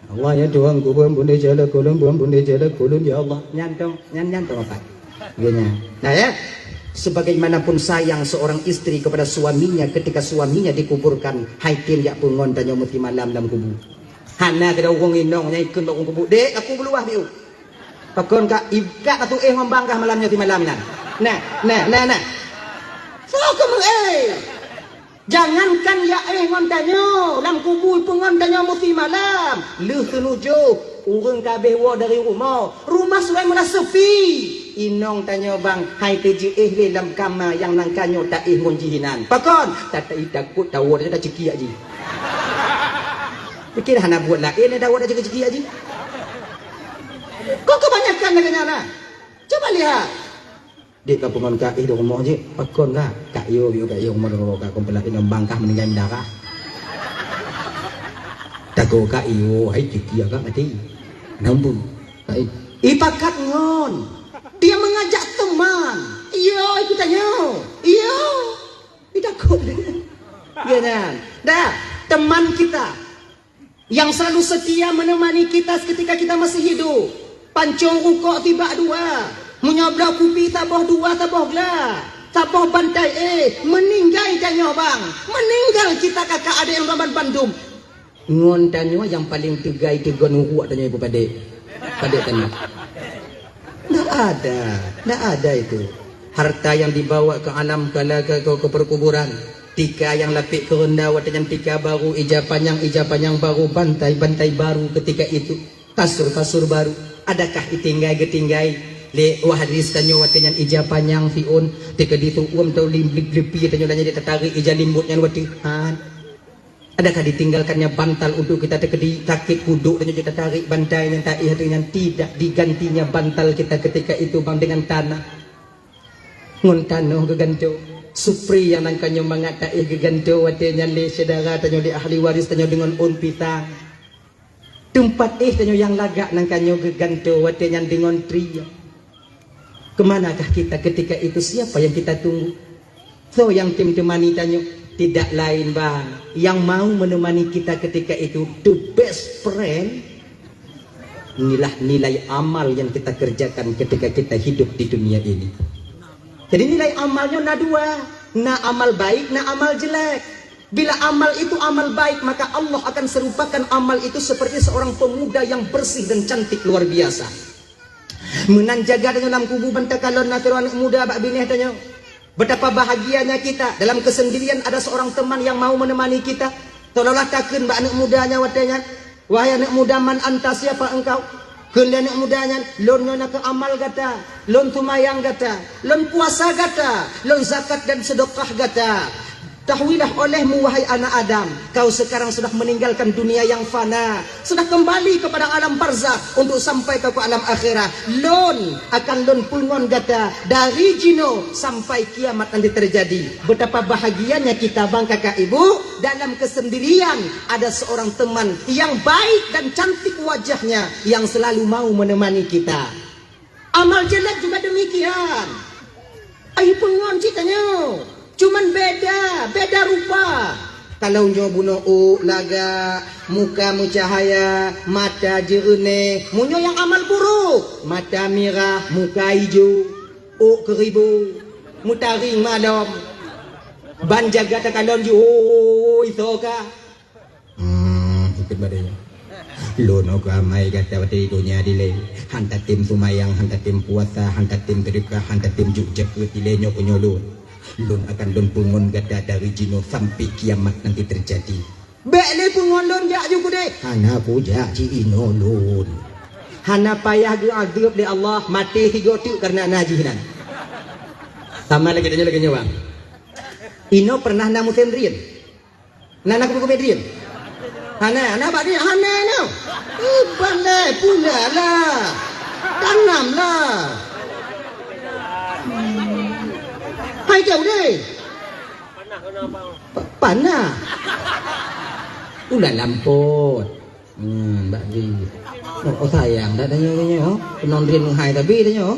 Allah ya Tuhanku, beuampun desya lakoe lôn, beuampun desya lakoe lôn, ya Allah. Nyantong, nyan nyantong apa? Gini. Nah ya, sebagaimanapun sayang seorang istri kepada suaminya ketika suaminya dikuburkan, hai tem jak peue ngon tanyoe meuti malam lam kubu. Hana keudroe ureueng inong nyang ikheun bak ureueng kubu, "Dek, aku beuluwah biu." Pakon ka ikat atu éh ngon bangkah malam nyoe ti malam nyan. Nah, nah, nah, nah. Soe keuh meuéh? Jangankan ya éh ngon tanyoe, lam kubu peungon tanyoe musi malam. Lheueh seunujoh, ureueng ka abéh woe dari rumoh. Rumoh sulai meulah seupi. Inong tanyoe bang, hai teujeuéh lé lam kama nyang nangka nyoe taéh ngon jih inan. Pakon? Tatai takot tawoe tanyoe tacekiak jih. Pikir hana buet laén, tawoe tacekiak jih. Kok kebanyakan lagée nyan na? Coba lihat. Dek ka peungon ka éh di rumoh jih, pakon ka? Ka yo, yo ka yo rumoh rumoh ka kumpeulah inong bangkah meuninggai mendarah. Tago ka yo, hai tiki agak mati. Nambu. Ka éh. Ipakat ngon. Dia mengajak teman. Iyo, itu tanyo. Iyo. Itakut. Ya kan? Dah, teman kita yang selalu setia menemani kita ketika kita masih hidup. Pancong rukok tibak dua. Meunyoe bloe kupi saboh dua, saboh gla. Saboh bantai éh, meuninggai tanyoe bang. Meuninggal kita kakak adék nyang raban bandum. Ngon tanyoe nyang paleng teugai teugon uruek tanyoe ibu padé. Padé tanyoe. Ndak ada, ndak ada itu. Harta yang dibawa ke alam kala ke, ke, ke perkuburan. Tika nyang lapék keureunda watée nyan tika baru, ija panyang, ija panyang baru, bantai, bantai baru ketika itu, kasur, kasur baru. Adakah itinggai geutinggai lé wahris tanyoe watée nyan ija panyang siôn, teukeudi tuom tau lim-, lip-, lipi tanyoe dan jadi tatarék ija limbot nyan watée han? Adakah ditinggalkannya bantal untuk kita teukeudi sakét kudok tanyoe jadi tatarék bantai nyan taéh ateueh nyan? Tidak, digantinya bantal kita ketika itu bang dengan tanah. Ngon tanoh geugantoe. Supri nyang nangka nyoe mangat taéh geugantoe watée nyan lé syedara tanyoe, lé ahli waris tanyoe deungon ôn pisang. Teumpat éh tanyoe nyang lagak nangka nyoe geugantoe watée nyan deungon trie. Kemanakah kita ketika itu? Siapa yang kita tunggu? Soe nyang tem teumani tanyoe? Tidak lain bang, yang mau menemani kita ketika itu, the best friend. Inilah nilai amal yang kita kerjakan ketika kita hidup di dunia ini. Jadi nilai amal nyoe na dua, na amal baik, na amal jelek. Bila amal itu amal baik, maka Allah akan serupakan amal itu seperti seorang pemuda yang bersih dan cantik luar biasa. Meunan jaga tanyoe lam kubu ban takalon na sidroe aneuk muda bak binéh tanyoe. Betapa bahagianya kita dalam kesendirian ada seorang teman yang mau menemani kita. Seolah-olah takheun bak aneuk muda nyan watée nyan, "Wahai aneuk muda, man anta, siapa engkau?" Kheun lé aneuk muda nyan, "Lôn nyoe nakeuh amal gata, lôn seumayang gata, lôn puasa gata, lôn zakat dan sedekah gata." Ketahuilah olehmu, wahai anak Adam, kau sekarang sudah meninggalkan dunia yang fana, sudah kembali kepada alam barzakh untuk sampai kau ke alam akhirat. Lôn akan lôn peungon gata dari jinoe sampai kiamat nanti terjadi. Betapa bahagianya kita, bang, kakak, ibu, dalam kesendirian ada seorang teman yang baik dan cantik wajahnya yang selalu mau menemani kita. Amal jelek juga demikian. Ai peungon cit tanyoe. Cuman beda, beda rupa. Kalau nyoe bunoe ôk lagak, muka meucahaya, mata jeureunéh. Meunyoe nyang amal buruk, mata mirah, muka ijo, ôk keuribu, meutaring malom. Ban jaga takalon jih, "Oi, soe kah?" Hmm, ikut badai. Lôn nyoe keu amai gata watée di donya dilée. Han tatem seumayang, han tatem puasa, han tatem seudeukah, han tatem jok jakeuet dilée nyoe keu nyoe lôn. Lôn akan lôn peungon gata dari jinoe sampai kiamat nanti terjadi. Bèk lé peungon lôn jak ju keudéh. Hana kujak cit inoe lôn. Hana payah geuadeueb lé Allah, maté sigoe teuk kareuna na jih nan. Sama lagèe tanyoe lagèe nyoe, bang. Inoe pernah na musém drien? Na, na keumiet-keumiet drien? Hana, na bak drien? Hana inoe. Iban lé, pula lah. Tanam lah. Hai jauh deh. Pa-, panah. Ulah lampot. Hmm, bak di. Oh, oh, sayang dah tanya tanya. Oh, penonton hai tapi tanya.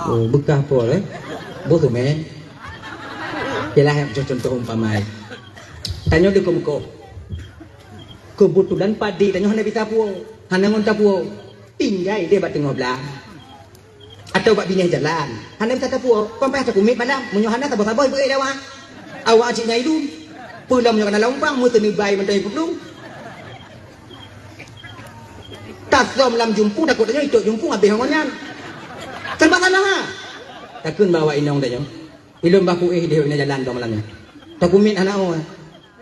Oh, beukah pol eh. Boh tu men. Yalah, contoh umpama. Tanyoe di mukoh. Kebetulan padé tanyoe hana bisa puo. Hana ngon tapuo. Tinggai deh bak teungoh blang. Atawa bak binéh jalan. Hana mita tapuo, kon payah takumiet malam. Meunyoe hana, saboh-saboh ibeue lé awak. Awak cit nyang ilum. Peue lom nyoe kana lam umpang, meuteuneubai mantong ipeuplong. Tasöm lam jumpung, takot tanyoe itôk jumpung habéh ngon nyan. Kan bak salah, ha? Takheun bak awak inong tanyoe. Ilôn bah kuéh deh bak binéh jalan dong malam nyoe. Takumiet hana oh.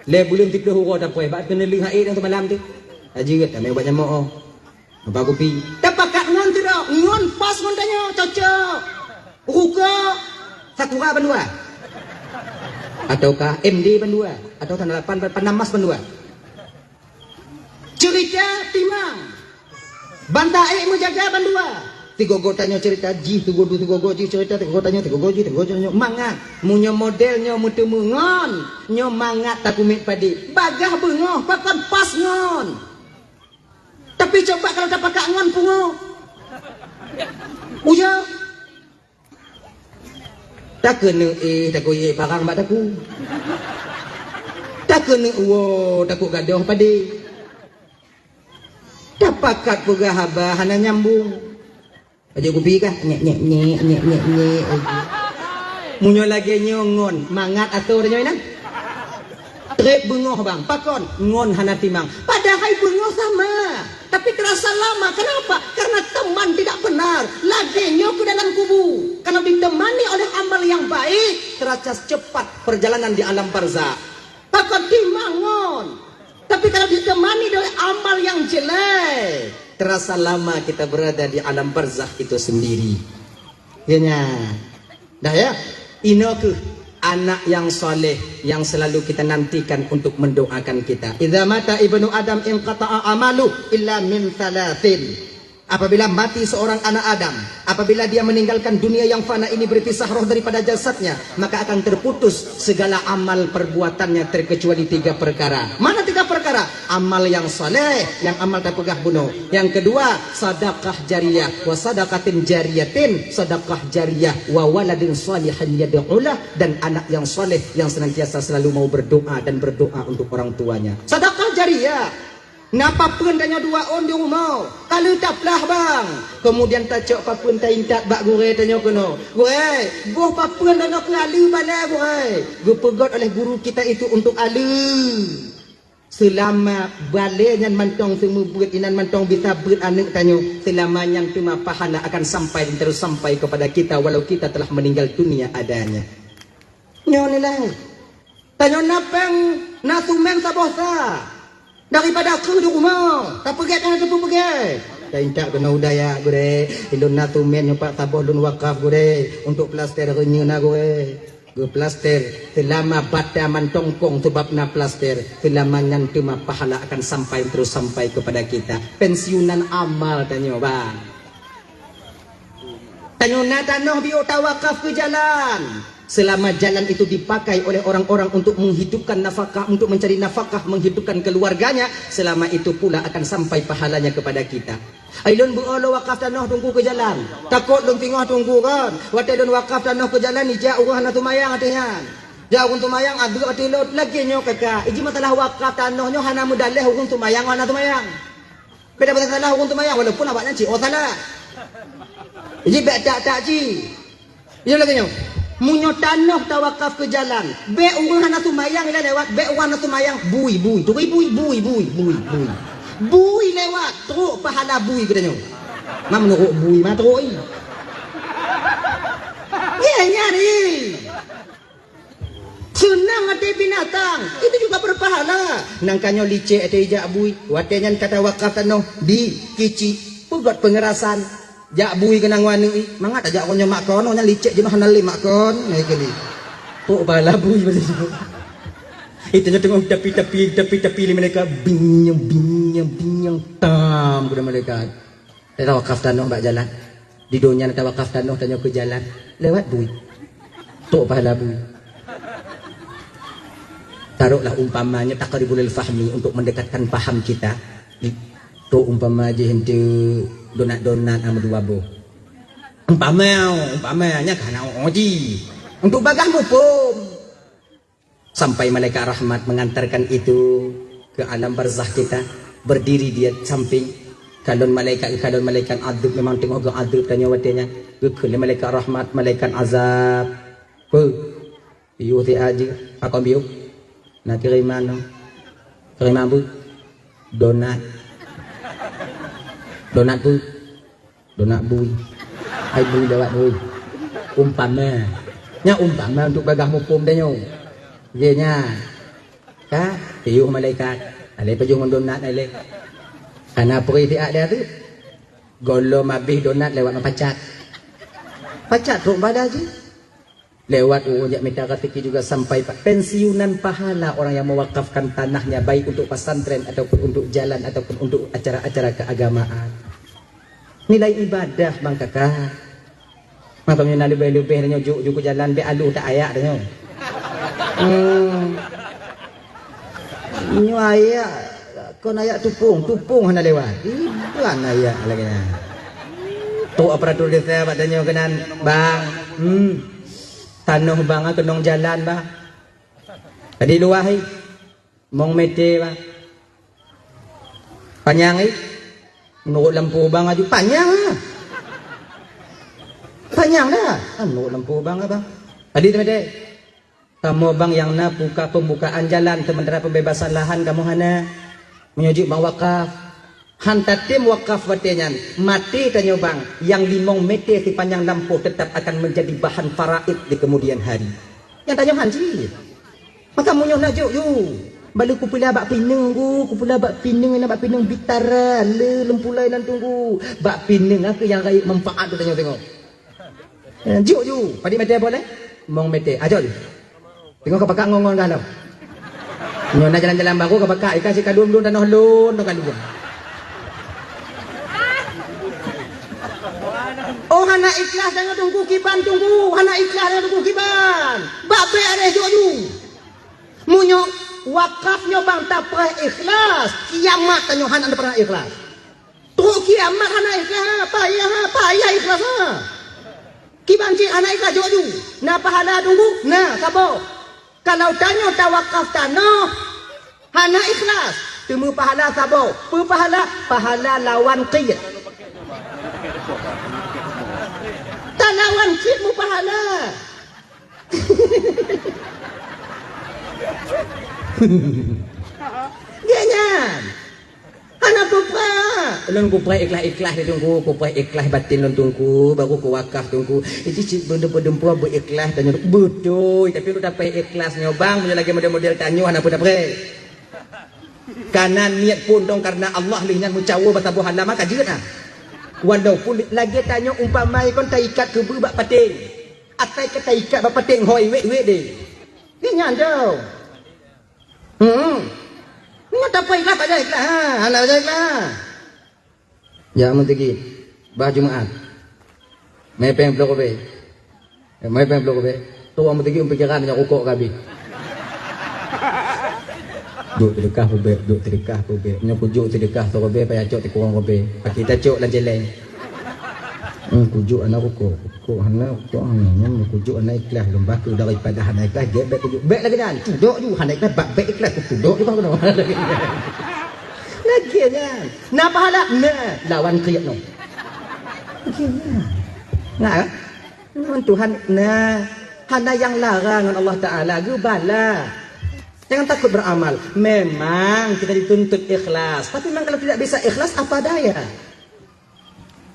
Lé buleuen siplôh uroe tapuéh, bak keuneulheueh hai dong seumalam tu. Tajeuet, tamé ubat nyamok oh. Bak kupi. Tapakat ngon sidroe, ngon pas ngon tanyoe, cocok. Rukok, Sakura bandua. Ataukah M D bandua. Ataukah delapan, Panambas bandua. Ceurita timang. Banta ék meujaga bandua. Sigogo tanyoe ceurita jih, sigogo, sigogo jih ceurita, sigogo tanyoe, sigogo jih, sigogo tanyoe. Mangat. Meunyoe model nyoe meuteumé ngon, nyoe mangat takumiet padé. Bagaih beungoh, pakon pas ngon. Tapi coba kalau tapakat ngon pungo. Uya. Takeuneuk éh, takeuneuk parang bak takue. Takeuneuk uwoe, takot gadôh padé. Tapakat peugah haba hana nyambung. Aja kupi kah? Nyek, nyek, nyek, nyek, nyek, nyek. Meunyoe lagèe nyoe ngon, mangat atô tanyoe inan. Trép beungoh bang, pakon? Ngon hana timang. Padahai beungoh sama, tapi terasa lama. Kenapa? Karena teman tidak benar. Lagèe nyoe keu dalam kubu. Kalau ditemani oleh amal yang baik, terasa cepat perjalanan di alam barzakh. Pakon timang ngon. Tapi kalau ditemani oleh amal yang jelek, terasa lama kita berada di alam barzakh itu sendiri. Ya, nya. Dah ya? Inoe keuh anak yang saleh yang selalu kita nantikan untuk mendoakan kita. Idza mata ibnu Adam inqata'a amalu illa min thalathin. Apabila mati seorang anak Adam, apabila dia meninggalkan dunia yang fana ini berpisah roh daripada jasadnya, maka akan terputus segala amal perbuatannya terkecuali tiga perkara. Mana tiga perkara? Amal yang saleh, yang amal tapeugah bunoe. Yang kedua, sadaqah jariyah, wa sadaqatin jariyatin, sadaqah jariyah, wa waladin salihin yad'ulah, dan anak yang saleh yang senantiasa selalu mau berdoa dan berdoa untuk orang tuanya. Sadaqah jariyah. Na papeuen tanyoe dua ôn di rumoh, ka lheueh taplah bang. Kemudian tacok papeuen taintat bak gurèe tanyoe keunoe. Gurèe, boh papeuen tanyoe keu aleue balèe gurèe. Geupeugot oleh guru kita itu untuk aleue. Seulama balèe nyan mantong seumeubeuet inan mantong bisa beuet aneuk tanyoe, seulama nyan teuma pahala akan sampai dan terus sampai kepada kita walau kita telah meninggal dunia adanya. Nyoe nilai. Tanyoe na péng, na sumen saboh sa. Daripada keu di rumoh, tapeugèt hana teupeu peugèt. Taintat keunoe u dayah gurèe, ilôn na sumen nyoe pat saboh lôn wakaf gurèe, untuk plaster reunyeun na gurèe. Geuplaster, seulama bata mantong kong seubab na plaster, seulama nyan teuma pahala akan sampai terus sampai kepada kita. Pensiunan amal tanyoe, bang. Tanyoe na tanoh biôh tawakaf keu jalan. Selama jalan itu dipakai oleh orang-orang untuk menghidupkan nafkah, untuk mencari nafkah, menghidupkan keluarganya, selama itu pula akan sampai pahalanya kepada kita. Ai lôn beuo lôn wakaf tanoh teungku keu jalan. Takot lôn singoh teungku kan. Watèe lôn wakaf tanoh keu jalan, ijak ureueng hana seumayang ateueh nyan. Jak ureueng seumayang, abeuek ateueh lôn, lagèe nyoe kakak. Iji masalah wakaf tanoh nyoe hana meudaléh ureueng seumayang, hana seumayang. Beda pasal salah ureueng seumayang, walaupun awak nyan cit oh salah. Jadi bèk tak-tak cit. Nyoe lagèe nyoe. Meunyoe tanoh tawakaf keu jalan, bèk ureueng hana seumayang ilèe lewat, bèk ureueng hana seumayang, bui, bui, turi bui, bui, bui, bui, bui. Bui lewat, trok pahala bui geutanyoe. Ma meunurot bui ma trok i. Nyan, nyan i. Seunang até binatang, itu juga berpahala. Nangka nyoe licek até jak bui, watée nyan ka tawakaf tanoh di Kici, peugöt peungerasan. Jak bui keunong aneuk, mangat tajak ngon nyoe mak kon, nyan licek jinoe hana lé mak kon, nah, ikeu lé. Pok bala bui basa jinoe. Itu nyoe teungoh tapi-tapi, tapi-tapi lé malaikat, binyong, binyong, binyong, tam, keu malaikat. Tawakaf tanoh bak jalan. Di donya na tawakaf tanoh, tanyoe keu jalan. Lewat bui. Tok pahala bui. Taruhlah umpamanya taqribul fahmi untuk mendekatkan paham kita. Tok umpama jih enteuk donat-donat ama dua boh. Umpama, umpama nya kana uji. Untuk bagah muphom. Sampai malaikat rahmat mengantarkan itu ke alam barzakh kita, berdiri di samping. Kalon malaikat, kalon malaikat adab memang teungoh geuadab tanyoe watée nyan. Geukheun lé malaikat rahmat, malaikat azab. Peu? Piôh siat jih, pakon piôh? Na kiriman nyoe. Kiriman peu? Donat. Donat peu? Donat bui. Hai bui lewat bui. Umpama. Nya umpama untuk gagah muphom tanyoe. Ye nya. Ka, piôh malaikat. Alai pajoh ngon donat alai. Kana peuri siat dia tu. Gohlom abéh donat lewat pacat. Pacat trok bada jih. Lewat ureuëng jak mita raseuki juga sampai pa-, pensiunan pahala orang yang mewakafkan tanahnya, baik untuk pesantren ataupun untuk jalan ataupun untuk acara-acara keagamaan. Nilai ibadah, Bang Kakak. Maka meunyoe na leubeh-leubeh tanyoe juk, juk jalan, bèk aloh that ayak tanyoe. Hmm. Nyoe ayak, kon ayak tupông, tupông hana lewat. Iban ayak lagèe nyan. Trok aparatur desa bak tanyoe keunan, "Bang, hmm, tanoh bang, ah, keunong jalan, Bang." Tadi luwah, eh. Mong meté, Bang. Panyang, eh. Meunurot lampôh, Bang, aju panyang, ah. Panyang dah. Ah, meunurot lampôh, Bang, ah, Bang. Tadi tu meté. Kamoe bang nyang na buka pembukaan jalan, sementara pembebasan lahan kamoe hana. Meunyoe jeuet bang wakaf, han tatem wakaf watèe nyan, maté tanyoe bang, nyang limong meté sipanjang lampôh tetap akan menjadi bahan faraid di kemudian hari. Nyang tanyoe han cit. Maka meunyoe na jok ju, bak lé kupeula bak pineung ku, kupeula bak pineung, na bak pineung Bitara, le leumpulai nan tunggu. Bak pineung aku nyang rayeuk manfaat tu tanyoe tengok. Eh, jok ju, padit meté boleh? Mong meté. Ajol. Tengok ka pakak ngon-ngon gah lom. Nyoe na jalan-jalan baru ka pakak, ikan si kadum-dum tanoh lôn, tong kalua. Oh, hana ikhlas tanyoe tunggu kiban tunggu, hana ikhlas tanyoe tunggu kiban. Bak bèk areh jok ju. Meunyoe wakaf nyoe bang tapreh ikhlas, kiamat tanyoe hana pernah ikhlas. Trok kiamat hana ikhlas, payah, payah ikhlas, ha. Kiban cit hana ikhlas jok ju. Na pahala tunggu? Na, saboh. Kalau tanyoe tawakaf tanoh, hana ikhlas, teumé pahala saboh. Peue pahala? Pahala lawan qit. Talawan qit meupahala. Gèt nyan. Hana peue-peue. Lôn kupreh ikhlas-ikhlas di teungku, kupreh ikhlas batin lôn teungku, baru kuwakaf teungku. Itu cit beudeup-beudeup beuikhlas tanyoe. Beutôi, tapi lôn tapreh ikhlas nyoe bang, meunyoe lagèe model-model tanyoe hana peue tapreh. Kana niet pun dong karena Allah lheueh nyan meucawo bak saboh halaman ka jeuet ah. Walaupun lagèe tanyoe umpama kon taikat keubeue bak paténg. Atai ka taikat bak paténg hôi wèk-wèk deh. Nyan jauh. Hmm. Nyoe tapreh ikhlas, pajan ikhlas, ha. Hana pajan ikhlas, ha. Ya, meuteugi. Bah Jumaat. Mè pèng ploh ribèe. Eh, mè pèng ploh ribèe. Tu ureueng meuteugi pikiran nyang rukok ka abéh. Jok seudeukah peubèk, jok seudeukah peubèk. Nyoe kujok seudeukah siribèe, payah cok sikureueng ribèe. Pakri tacok lam cèlèng. Hmm, kujok hana rukok. Rukok hana, rukok hana. Nyoe kujok hana ikhlas. Lôn baku daripada hana ikhlas, gèt bèk kujok. Bèk lagèe nyan. Tudok ju hana ikhlas, bak bèk ikhlas. Kutudok ju bang keunoe. Lagèe nyan. Na pahala? Na. Lawan kriet nyoe. Lagèe nyan. Nah, eh? Ngon Tuhan, nah, hana nyang larang ngon Allah Taala, geubala. Jangan takut beramal. Memang kita dituntut ikhlas, tapi memang kalau tidak bisa ikhlas, apa daya?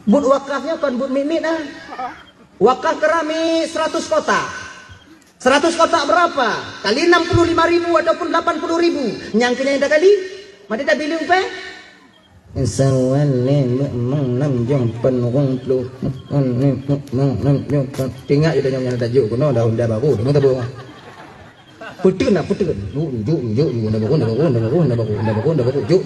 Buet wakafnya kon buet miet-miet ah. Wakaf keramik seratus kotak. Seratus kotak berapa? Kali enam puluh lima ribu ataupun delapan puluh ribu. Nyang keunyang dah kali? Mati dah bileung peh? Sawan lé meu'mong nam jong pen rong ploh. Meu'mong nam jong pen. Tinggai je tanyong nyang tajok keunoe dah honda baru. Tengok tabong. Peuteuh nak peuteuh. Juk, juk, juk, juk, honda baru, honda baru, honda baru, honda baru, honda baru, honda baru, juk.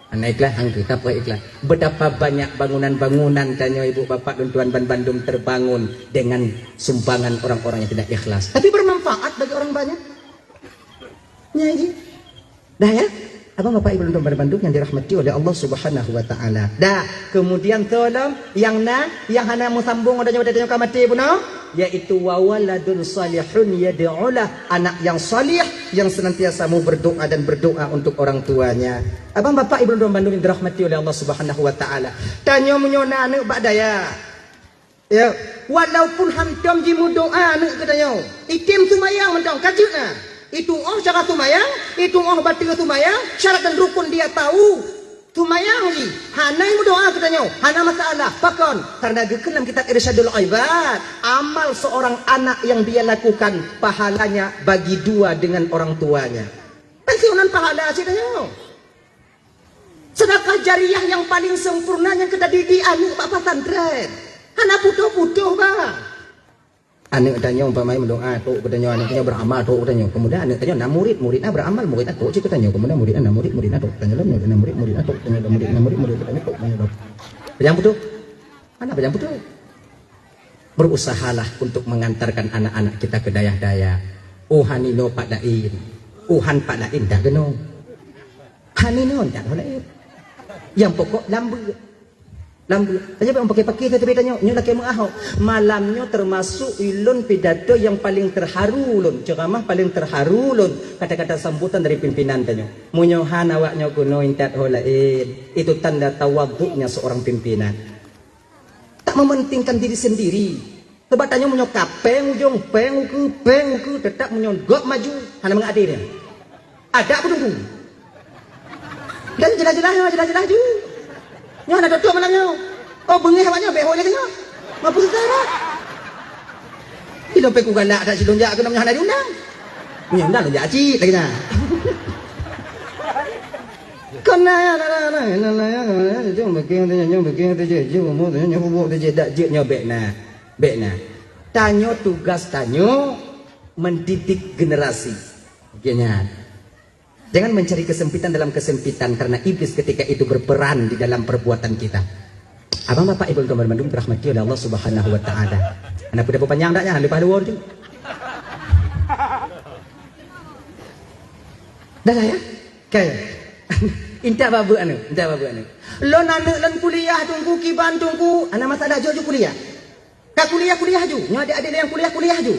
Hana ikhlas, hangkeu, tapeuikhlas. Betapa banyak bangunan-bangunan tanyoe ibu bapak lôn tuan ban bandum terbangun dengan sumbangan orang-orang yang tidak ikhlas. Tapi bermanfaat bagi orang banyak. Nya ji. Dah ya? Abang bapak ibu lôn tuan ban bandum yang dirahmati oleh Allah Subhanahu wa taala. Dah, kemudian tolong yang na, yang hana meusambung ada nyawa tanyoe ka maté bunoe, yaitu wa waladun salihun yad'ulah, anak yang salih yang senantiasa mau berdoa dan berdoa untuk orang tuanya. Abang bapak ibu lôn tuan bandum yang dirahmati oleh Allah Subhanahu wa taala. Tanyoe meunyoe na aneuk bak dayah. Ya, walaupun hantom jimeudoa aneuk geutanyoe, item seumayang mantong ka jeuet na. Itu oh cara seumayang, itu oh bateue seumayang, syarat dan rukun dia tahu. Seumayang ji, hana meudoa geutanyoe, hana masalah. Pakon? Karena geukheun lam kitab Irsyadul Ibad, amal seorang anak yang dia lakukan pahalanya bagi dua dengan orang tuanya. Kan siunan pahala cit tanyoe. Sedekah jariah yang paling sempurna nyang ka tadidik aneuk bak pesantren. Hana putôh-putôh, bah. Aneuk tanyoe umpama meudoa, tok geutanyoe, aneuk tanyoe beramal, tok geutanyoe. Kemudian aneuk tanyoe na murid, murid na beramal, murid na tok cit geutanyoe. Kemudian murid na murid, murid na tok geutanyoe, murid na murid, murid na tok geutanyoe, murid na murid, murid na tok geutanyoe, tok geutanyoe. Pajang putôh? Hana pajang putôh. Berusahalah untuk mengantarkan anak-anak kita ke dayah-dayah. Oh, han inoe pat laén. Oh, han pat laén dak keunoe. Han inoe dak keunoe laén. Yang pokok lam beuet. Lam beuet. Tanyoe bèk paké-paké sabe tanyoe. Nyoe lakèe meuahok. Malam nyoe termasuk ulôn pidato yang paling terharu ulôn, ceramah paling terharu ulôn, kata-kata sambutan dari pimpinan tanyoe. Meunyoe han awak nyoe keunoe intat ho laén, itu tanda tawaduknya seorang pimpinan. Tak mementingkan diri sendiri. Sebab tanyoe meunyoe ka péng ujong, péng ukeue, péng ukeue, tetap meunyoe gob maju, hana mangat até nyan. Adak peutunggu. Dan jeulaih-jeulaih nyoe, jeulaih-jeulaih ju. Nyoe hana tutup malam nyoe. Oh, beungéh awak nyoe, bèk ho lé nyoe. Mampu susah dah. Ilôn péng kugalak that silôn jak keunoe nyoe hana diundang. Nyoe undang lôn jak cit lagèe nyan. Keunan, keunan, keunan, keunan, keunan, nyang bikin, nyang bikin, nyang bubuk, nyang bubuk, dak jeuet nyoe bèk na. Bèk na. Tanyoe tugas tanyoe mendidik generasi. Oke nyan. Jangan mencari kesempitan dalam kesempitan karena iblis ketika itu berperan di dalam perbuatan kita. Abang bapak ibu teman bandum dirahmati oleh Allah Subhanahu wa taala. Aneuk peue panyang dak nyan leupah luar tu. Dah lah ya? Kan? Intat babeuek aneuk, intat babeuek aneuk. Lôn aneuk lôn kuliah teungku kiban teungku, hana masalah jok ju kuliah. Ka kuliah-kuliah ju, nyoe adik-adik nyang kuliah-kuliah ju.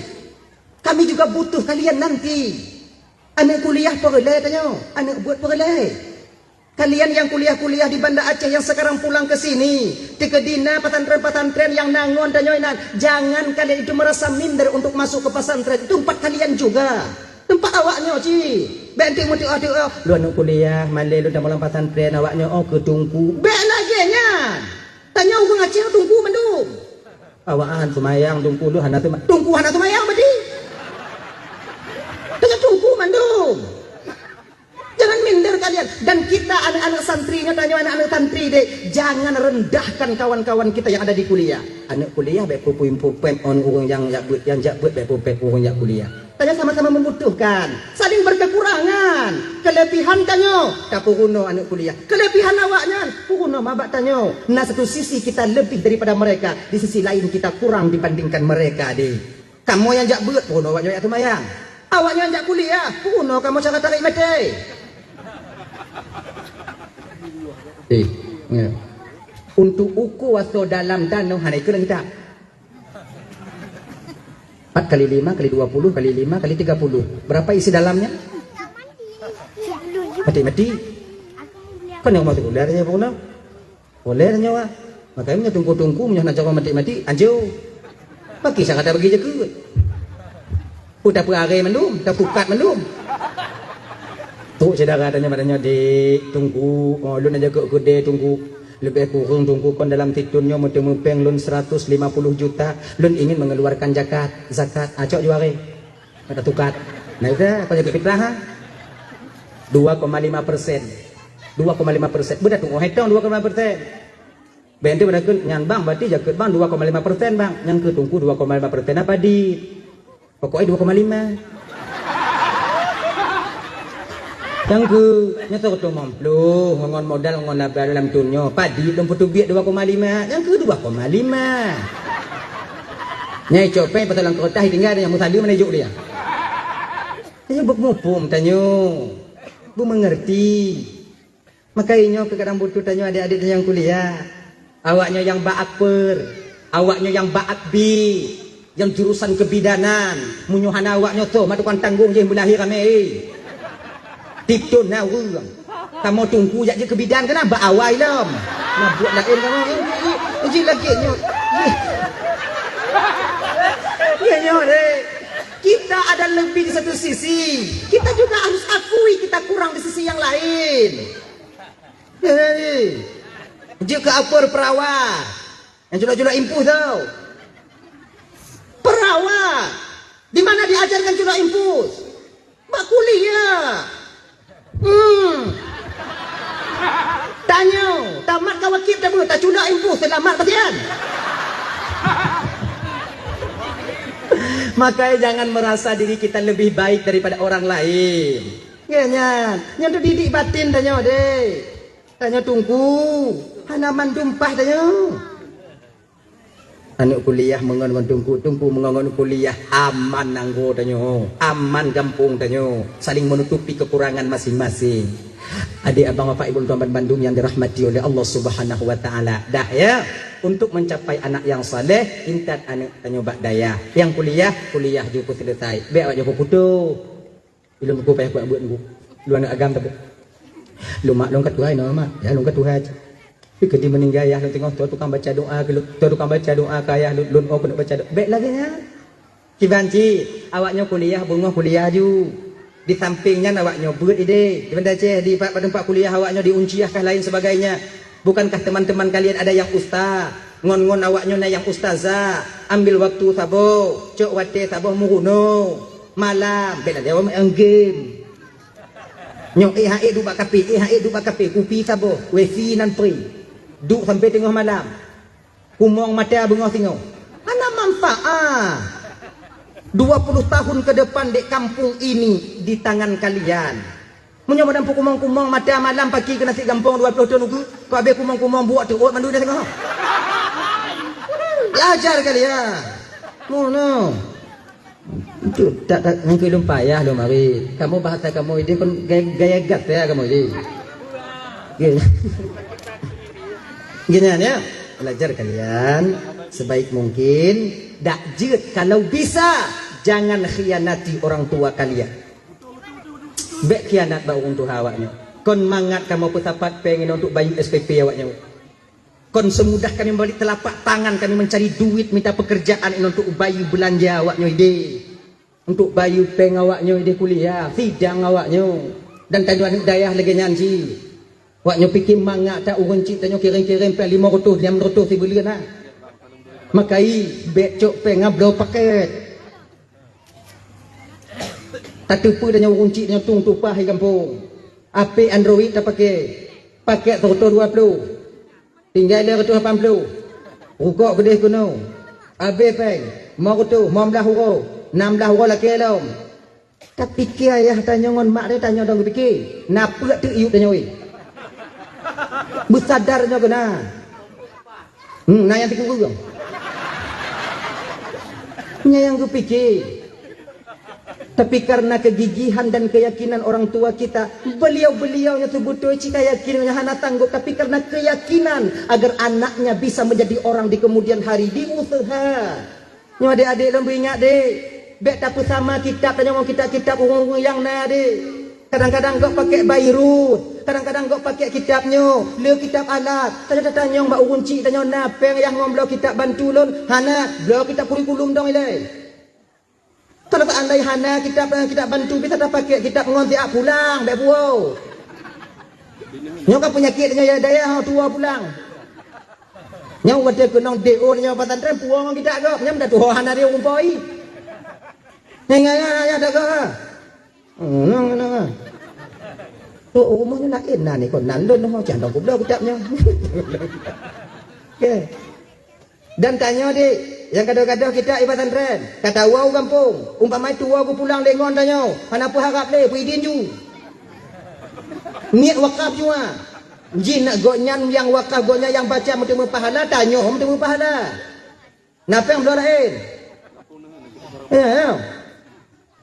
Kami juga butuh kalian nanti. Aneuk kuliah peureulèe tanyoe, aneuk buet peureulèe. Kalian yang kuliah-kuliah di Banda Aceh yang sekarang pulang ke sini, teukeudi na pesantren-pesantren yang na ngon tanyoe inan, jangan kalian itu merasa minder untuk masuk ke pesantren. Itu tempat kalian juga. Tempat awak nyoe cit. Bèk enteuk meutuah-tuah, "Lôn aneuk kuliah, malèe lôn tamong lam pesantren, awak nyoe oh keu teungku." Bèk lagèe nyan. Tanyoe ureueng Aceh teungku mandum. Awak han seumayang, teungku lôn hana seuma-, teungku hana seumayang berarti. Tanyoe teungku mandum. Jangan minder kalian. Dan kita aneuk-aneuk santri nyoe, tanyoe aneuk-aneuk santri deh, jangan rendahkan kawan-kawan kita yang ada di kuliah. Aneuk kuliah bèk peupuih-puih pèm ngon ureueng nyang jak beuet, nyang jak beuet bèk peupuih ureueng jak kuliah. Tanyoe sama-sama membutuhkan, saling berkekurangan. Kelebihan tanyoe tapeurunoe aneuk kuliah. Kelebihan awak nyan peurunoe ma bak tanyoe. Na satu sisi kita lebih daripada mereka, di sisi lain kita kurang dibandingkan mereka deh. Kamoe nyang jak beuet, peurunoe awak nyoe jak seumayang. Awak nyoe nyang jak kuliah, peurunoe kamoe cara tarék meuté. Eh, ya. Untuk ukur asoe dalam tanoh hana ikeu lam kitab. Empat kali lima kali dua puluh kali lima kali tiga puluh. Berapa isi dalamnya? Mati-mati. Kan yang masuk ular aja peurunoe. Oleh tanyoe, ah. Makanya teungku-teungku meunyoe hana jaroe maté-maté, anjô. Bagi sangka tabagi jakeue. Peue tapeuaré mandum, tapukat mandum. Trok syedara tanyoe bak tanyoe, "Dek, teungku, oh, lôn aja keu keudè teungku." Leubeh kureueng Teungku kon dalam sithon nyoe meuteumé péng lôn seratus lima puluh juta, lôn ingin mengeluarkan zakat, zakat, acok juaré. Kata tukat. Nah, itu apa jadi fitrah, ha? Dua koma lima persen. Dua koma lima persen. Beudah tuoh hetong dua koma lima persen. Bèk ente beudakeuet nyan bang, berarti jakeuet bang dua koma lima persen bang. Nyan keu Teungku dua koma lima persen apa di? Pokoknya dua koma lima. Nyang keu, nyoe seratus lima puluh, ngon modal, ngon laba dalam thon nyoe, padit lôn peuteubiet dua koma lima, nyang keu dua koma lima. Nyai copet pasal lam kertas tinggai nyang meusalu mana juk dia. Nyoe beumupum tanyoe. Beumengerti. Maka inyoe keu kadang butuh tanyoe adik-adik nyang kuliah. Awaknyoe nyang bak akper, awaknyoe nyang bak akbi, nyang jurusan kebidanan. Meunyoe hana awaknyoe toh, mak tukang tanggong jih meulahé ramé, eh. Tiep thon na ureueng. Kamoe Teungku jak jeuet keu bidan keunan bak awai lom. Na buet laén kamoe, eh, eh, eh, jih lagèe nyoe. Jih. Ya, nyoe deh. Kita ada lebih di satu sisi. Kita juga harus akui kita kurang di sisi yang lain. Hei, jeuet keu akper perawa. Nyang culok-culok impus tau. Perawa. Di mana diajarkan culok impus? Bak kuliah. Hmm. Tanyoe, tamat ka wakib dah, taculok impus, seulamat pasian. Makanya jangan merasa diri kita lebih baik daripada orang lain. Nyan, nyan, nyan tu didik batin tanyoe deh. Tanyoe Teungku, hana mandum paih tanyoe. Aneuk kuliah meungon ngon Teungku, Teungku meungon ngon kuliah, aman nanggroe tanyoe, aman gampông tanyoe, saling menutupi kekurangan masing-masing. Adik abang bapak ibu tuan bandum yang dirahmati oleh Allah Subhanahu wa Taala. Dah ya, untuk mencapai anak yang saleh, intat aneuk tanyoe bak dayah. Yang kuliah, kuliah jeuet keu selesai. Bèk awak jeuet keu kuto. Ilôn buku payah kuat buet buku. Lôn aneuk agam tapi. Lôn mak lôn ka tuha inoe mak. Ya lôn ka tuha cit. Tapi keudéh meuninggai ayah lôn teungoh, toh tukang baca doa keu lôn. Toh tukang baca doa keu ayah lôn, lôn oh keuneuk baca doa. Bèk lagèe nyan. Kiban cit, awaknyoe kuliah, beungoh kuliah ju. Di sampéng nyan awaknyoe beuet idéh. Di Banda Aceh, di pat-, pat teumpat kuliah awaknyoe di Unciyah kah laén sebagainya. Bukankah teman-teman kalian ada yang ustaz? Ngon-ngon awaknyoe na nyang ustazah, ambil waktu saboh, cok watèe saboh meurunoe. Malam, bèk lagèe awak main game. Nyoe, eh, ha, eh, duek bak kafe, eh, ha, eh, duek bak kafe, kupi saboh, wifi nan free. Duek sampai teungoh malam. Kumong mata beungoh singoh. Hana manfaat. Dua puluh tahun ke depan dek kampung ini di tangan kalian. Meunyoe madan peukumong-kumong mata malam paki keu nasi gampông dua ploh thon ukeue, keu abéh kumong-kumong buok teuôt mandum dah singoh. Belajar kali ya. Ngono. Itu tak, tak, nyang keu lôn payah lôn mari. Kamoe bahasa kamoe idéh kon gaya, gaya gas ya kamoe idéh. Gaya. Gini ya. Belajar kalian sebaik mungkin. Dak jeuet kalau bisa jangan khianati orang tua kalian. Bèk khianat bak ureueng tuha awaknyoe. Kon mangat kamoe peusapat péng inong untuk bayeue S P P awaknyoe. Kon seumudah kami membalik telapak tangan kami mencari duit mita pekerjaan inong untuk bayeue beulanja awaknyoe idéh. Untuk bayeue péng awaknyoe idéh kuliah, sidang awaknyoe. Dan tanyoe aneuk dayah lagèe nyan cit. Awaknyoe pike mangat that ureueng chik tanyoe kirém-kirém péng limong reutôh, nam reutôh sibuleuen na. Makai bèk cok péng ngon bloe pakét. Tateupeue tanyoe ureueng chik nyoe tueng tupah di gampông. H P Android tapake. Pakét seratus dua puluh. Tinggai lhèe reutôh lapan puluh. Rukok keudeh keunoe. Abéh péng. Lima reutôh, lima blah uroe. Nam blah uroe lakèe lom. Tapike ayah tanyoe ngon mak tanyoe dong geupike. Na peuet teuk yub tanyoe. Beusadar nyoe keunan. Hmm, na nyang sikureueng. Nyan nyang geupike. Tapi karena kegigihan dan keyakinan orang tua kita, beliau-beliau nyang seubeutôi cit ka yakin nyang hana sanggob, tapi karena keyakinan agar anaknya bisa menjadi orang di kemudian hari, diusaha. Nyoe adék-adék lôn beuingat deh, bèk tapeusama kitab tanyoe ngon kitab-kitab ureueng-ureueng nyang na deh. Kadang-kadang gob pakèk Bairut, kadang-kadang gob pakèk kitab nyoe, le kitab alat. Tanyoe tatanyong bak ureueng chik tanyoe na péng yah ngon bloe kitab bantu lôn, hana, bloe kitab kurikulum dong ilèe. Kalau seandai hana kitab, kitab bantu bisa tapakèk kitab ngon siat pulang bèk buoe. Nyoe ka peunyakét tanyoe ya dayah tuwoe pulang. Nyoe watèe keunong D O nyoe pesantren, puwoe ngon kitab gob, nyan dah tuho hana riweueng umpoi. Nyan, nyan, nyan, nyan, dah gob, ha. Hmm, nyan, nyan, nyan. Tu, oh, rumoh nyoe laén na ni, kon nan lôn ho, cang dong kubloe kitab nyoe. Okey. Dan tanyoe, dik, nyang gadoh-gadoh kitab i pesantren, ka tawoe u gampông, umpama tuwoe geupulang lé ngon tanyoe, hana peuharab lé, peuidin ju. Niet wakaf jua. Jih nak gobnyan nyang wakaf, gobnyan nyang baca meuteumé pahala, tanyoe meuteumé pahala. Na péng bloe laén? Ya, ya.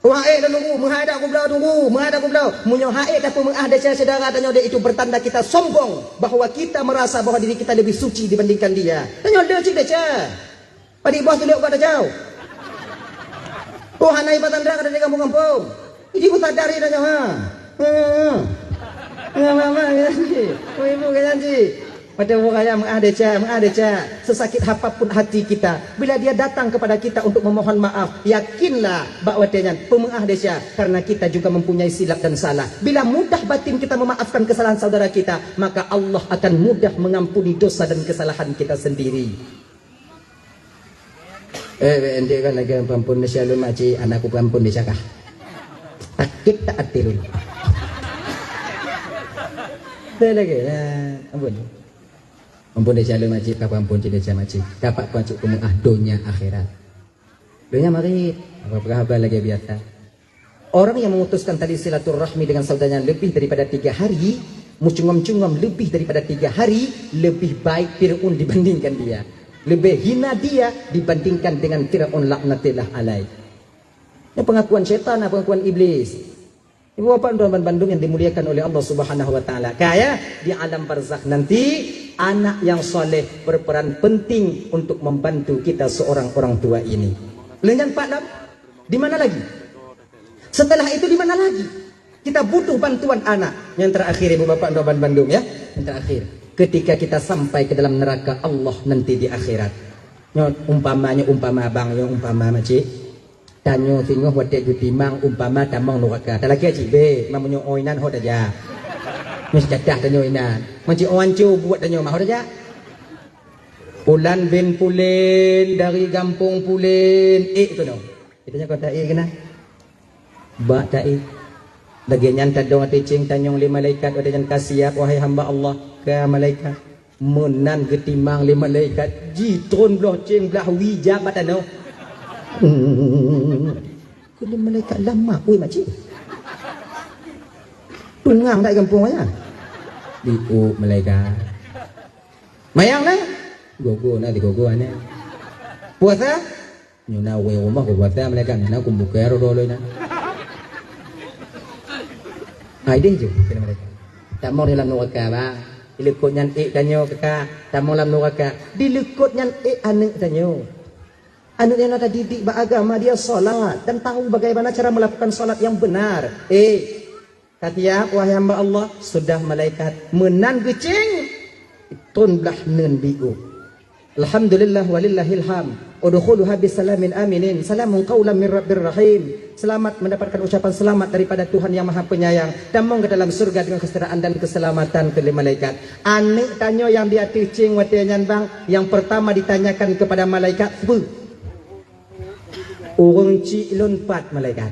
Wah, eh, dah nunggu, meuhai dak kubloe tunggu, meuhai dak kubloe. Meunyoe hai ka peumeuah desya syedara tanyoe, dek, itu pertanda kita sombong bahwa kita merasa bahwa diri kita lebih suci dibandingkan dia. Tanyoe le cit desya. Padit boh tulok bak tacau. Oh, hana iba tanda kada di kampung-kampung. Jadi pun sadar dia nyoe, ha. Ha. Ya, mama, ya, ji. Oh, ibu, ya, ji. Pada orang yang meuah desya, meuah desya. Sesakit apapun hati kita, bila dia datang kepada kita untuk memohon maaf, yakinlah bak watèe nyan peumeuah desya, karena kita juga mempunyai silap dan salah. Bila mudah batin kita memaafkan kesalahan saudara kita, maka Allah akan mudah mengampuni dosa dan kesalahan kita sendiri. Eh, bèk, ente kan lagèe peuampôn desya lôn makcik, aneuk ku peuampôn desya kah? Sakét that até lôn. Bèk lagèe, nah, ampôn. Ampôn desya lôn makcik, ka peuampôn cit desya makcik. Ka peuampôn cit peumeuah donya akhirat. Donya marit, apa-apa haba lagèe biasa. Orang yang memutuskan tali silaturahmi dengan saudaranya lebih daripada tiga hari, mencungom-cungom lebih daripada tiga hari, lebih baik Fir'aun dibandingkan dia. Lebih hina dia dibandingkan dengan Fir'aun laknatillah alaih. Ini pengakuan syaitan, pengakuan iblis. Ibu bapak dan bandum yang dimuliakan oleh Allah Subhanahu wa taala. Kaya di alam barzakh nanti, anak yang saleh berperan penting untuk membantu kita seorang orang tua ini. Lheuh nyan pat lam, di mana lagi? Setelah itu di mana lagi? Kita butuh bantuan anak. Yang terakhir, ibu bapak, doa bandum, ya. Yang terakhir, ketika kita sampai ke dalam neraka Allah nanti di akhirat. Nyoe umpama, nyoe umpama abang, nyoe umpama makcik. Tanyoe singoh watèe geutimang umpama tamong nuraka. Talakèe cit bèk, meunyoe ôn inan ho tajak. Nyoe seujadah tanyoe inan. Makcik ôn anco buet tanyoe mah ho tajak. Pulan bin Pulen dari gampông Pulen, ék keunoe. Geutanyoe kon taék keunan. Bak taék. Lagèe nyan tadong ateueh céng tanyong lé malaikat, watèe nyan ka siap, wahai hamba Allah, ka malaikat. Meunan geutimang lé malaikat, jitron bloh céng blah wie jak bak tanoh. Keuneuk malaikat lama, ui makcik. Tungang dak gampông nyan. Diuk malaikat. Mayang na? Gogo na, digogo na. Puasa? Nyoe na ureueng rumoh geupuasa malaikat, nyoe na kumbuka roh-roh lôn na. Ai deh ju, kheun malaikat. Tamong di lam nuraka, bang. Di likot nyan ék tanyoe keu ka, tamong lam nuraka. Di likot nyan ék aneuk tanyoe. Aneuk nyan na tadidik bak agama, dia salat dan tahu bagaimana cara melakukan salat yang benar. Eh, Ka siap, wahai hamba Allah? Sudah malaikat. Meunan geucéng, tron blah neun biôh. Alhamdulillah walillahil hamd. Udkhuluha bisalamin aminin. Salamun qaulan mir rabbir rahim. Selamat mendapatkan ucapan selamat daripada Tuhan yang Maha Penyayang. Tamong ke dalam surga dengan kesejahtera dan keselamatan, kheun lé malaikat. Aneuk tanyoe nyang di ateueh céng watèe nyan, bang, yang pertama ditanyakan kepada malaikat, "Peue?" "Ureueng chik lôn pat, malaikat."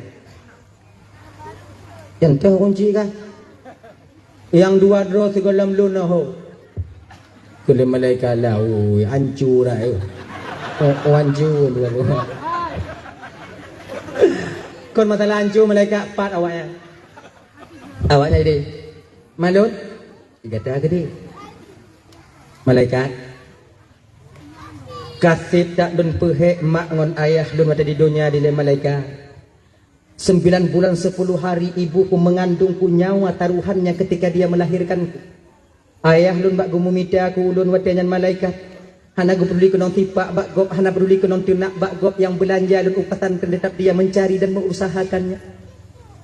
"Nyang toh ureueng chik kah?" "Nyang dua droe sigohlom lôn na ho." Kheun lé malaikat, "Lah, ui, ancu dah, eh. Oh, oh, ancu dua droe." Kon masalah ancu, malaikat, pat awaknyan. Awaknyan ideh. "Malôn?" "Gata keudeh." "Malaikat, ka sép that lôn peuhék mak ngon ayah lôn watèe di donya," dilèe malaikat. "Sembilan bulan sepuluh hari ibuku mengandungku nyawa taruhannya ketika dia melahirkanku. Ayah lôn bak geumumita keu ulôn watèe nyan, malaikat. Hana geupeuduli keunong sipak bak gob, hana peuduli keunong teunak bak gob, nyang beulanja lôn u pasantren, teutap dia mencari dan mengusahakannya.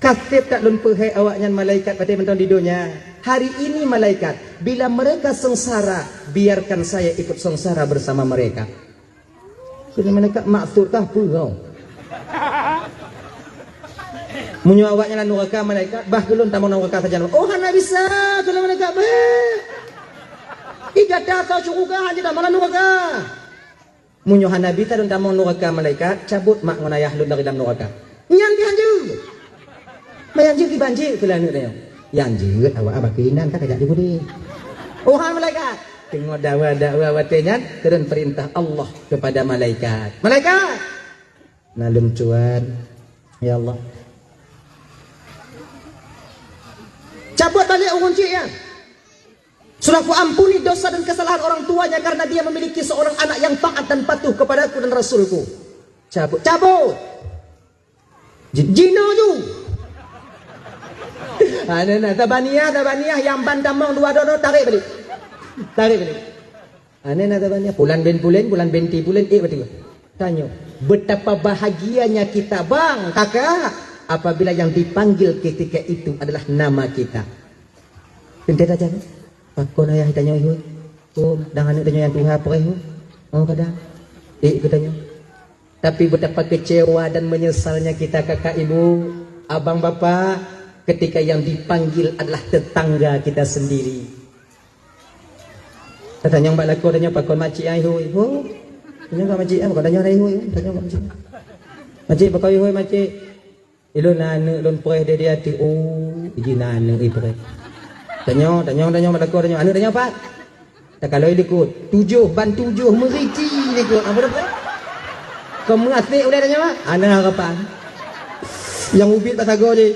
Ka sép that lôn peuhék awaknyan, malaikat, watèe mantong di donya. Hari ini, malaikat, bila mereka sengsara, biarkan saya ikut sengsara bersama mereka." Kheun malaikat, "Maksud kah peue?" "Meunyoe awaknyan lam nuraka, malaikat, bah keu lôn tamong nuraka sajan." "Oh, hana bisa," kheun malaikat, "bèk. gata atau syurga, hana dah malam nuraka. Meunyoe hana bisa lôn tamong nuraka malaikat, cabot mak ngon ayah lôn dari dalam nuraka. Nyan pih hanjeuet. Meunan jeuet kiban jeuet keu lagèe nyoe. Nyang jeuet awak abah keuinan ka kajak di budi. Oh hai malaikat. Teungoh dakwa-dakwa watèe nyan, turun perintah Allah kepada malaikat. Malaikat! Na lôn tuan. Ya Allah. Cabot balek ureueng chik nyan. Sudah kuampuni dosa dan kesalahan orang tuanya karena dia memiliki seorang anak yang taat dan patuh kepada-Ku dan Rasul-Ku. Cabut, cabut. Ji-, jinoe ju. Ana na tabaniah, tabaniah nyang ban tamong dua droe, tarék balik. Tarék balik. Ana na tabaniah, pulan bin pulan, pulan binti pulan, ék batua. Tanyoe, betapa bahagianya kita, bang, kakak, apabila yang dipanggil ketika itu adalah nama kita. Teuntèe tajak, pakon ayah tanyoe ihôi? Oh, dan aneuk tanyoe nyang tuha preh, oh. Oh, kadang. Eh, keu tanyoe. Tapi betapa kecewa dan menyesalnya kita, kakak, ibu, abang, bapak, ketika yang dipanggil adalah tetangga kita sendiri. Tatanyong bak lakoe, tanyoe pakon makcik ai ihôi? Ho? Tanyoe bak makcik ai, pakon tanyoe ai ihôi? Tanyoe bak makcik. Makcik, pakon ihôi, makcik? Ilôn na aneuk lôn preh deh di ateueh. Oh, iji na aneuk ipreh. Tanyoe, tanyoe, tanyoe bak lakoe, tanyoe. Aneuk tanyoe pat? Takalon likot. Tujoh ban tujoh meuriti likot. Apa dah preh? Keu meuasèk ulèe tanyoe, Mak? Ana harapan. Nyang ubit bak sagoe jih.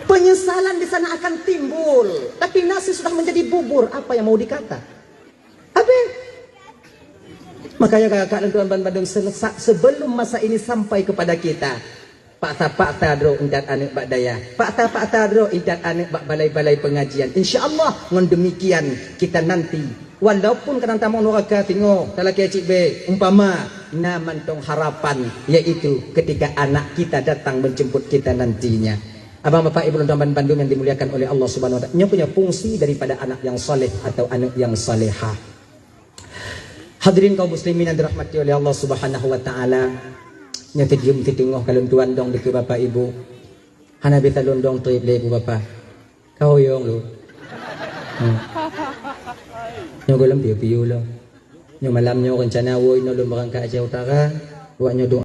Penyesalan di sana akan timbul. Tapi nasi sudah menjadi bubur, apa yang mau dikata? Habis. Makanya kakak dan tuan ban bandum, selesak sebelum masa ini sampai kepada kita, paksa-paksa droe intat aneuk bak dayah, paksa-paksa droe intat aneuk bak balai-balai pengajian. Insya Allah, ngon demikian kita nanti, walaupun kadang tamong nuraka, singoh talakèe cit bèk, umpama na mantong harapan, yaitu ketika anak kita datang menjemput kita nantinya. Abang, bapak, ibu, dan teman bandum yang dimuliakan oleh Allah Subhanahu wa Taala, nyoe punya fungsi daripada anak yang saleh atau aneuk yang salehah. Hadirin kaum muslimin yang dirahmati oleh Allah Subhanahu wa Taala, nyoe teujeuem siteungoh ka lôn tuan dong dikeue bapak ibu. Hana bisa lôn dong trép lé ibu bapak. Ka hoyong lôn. Hmm. Nyoe gohlom piôh-piôh lôn. Nyoe malam nyoe rencana woe inoe lôn beurangkat Aceh Utara. Awak nyoe doa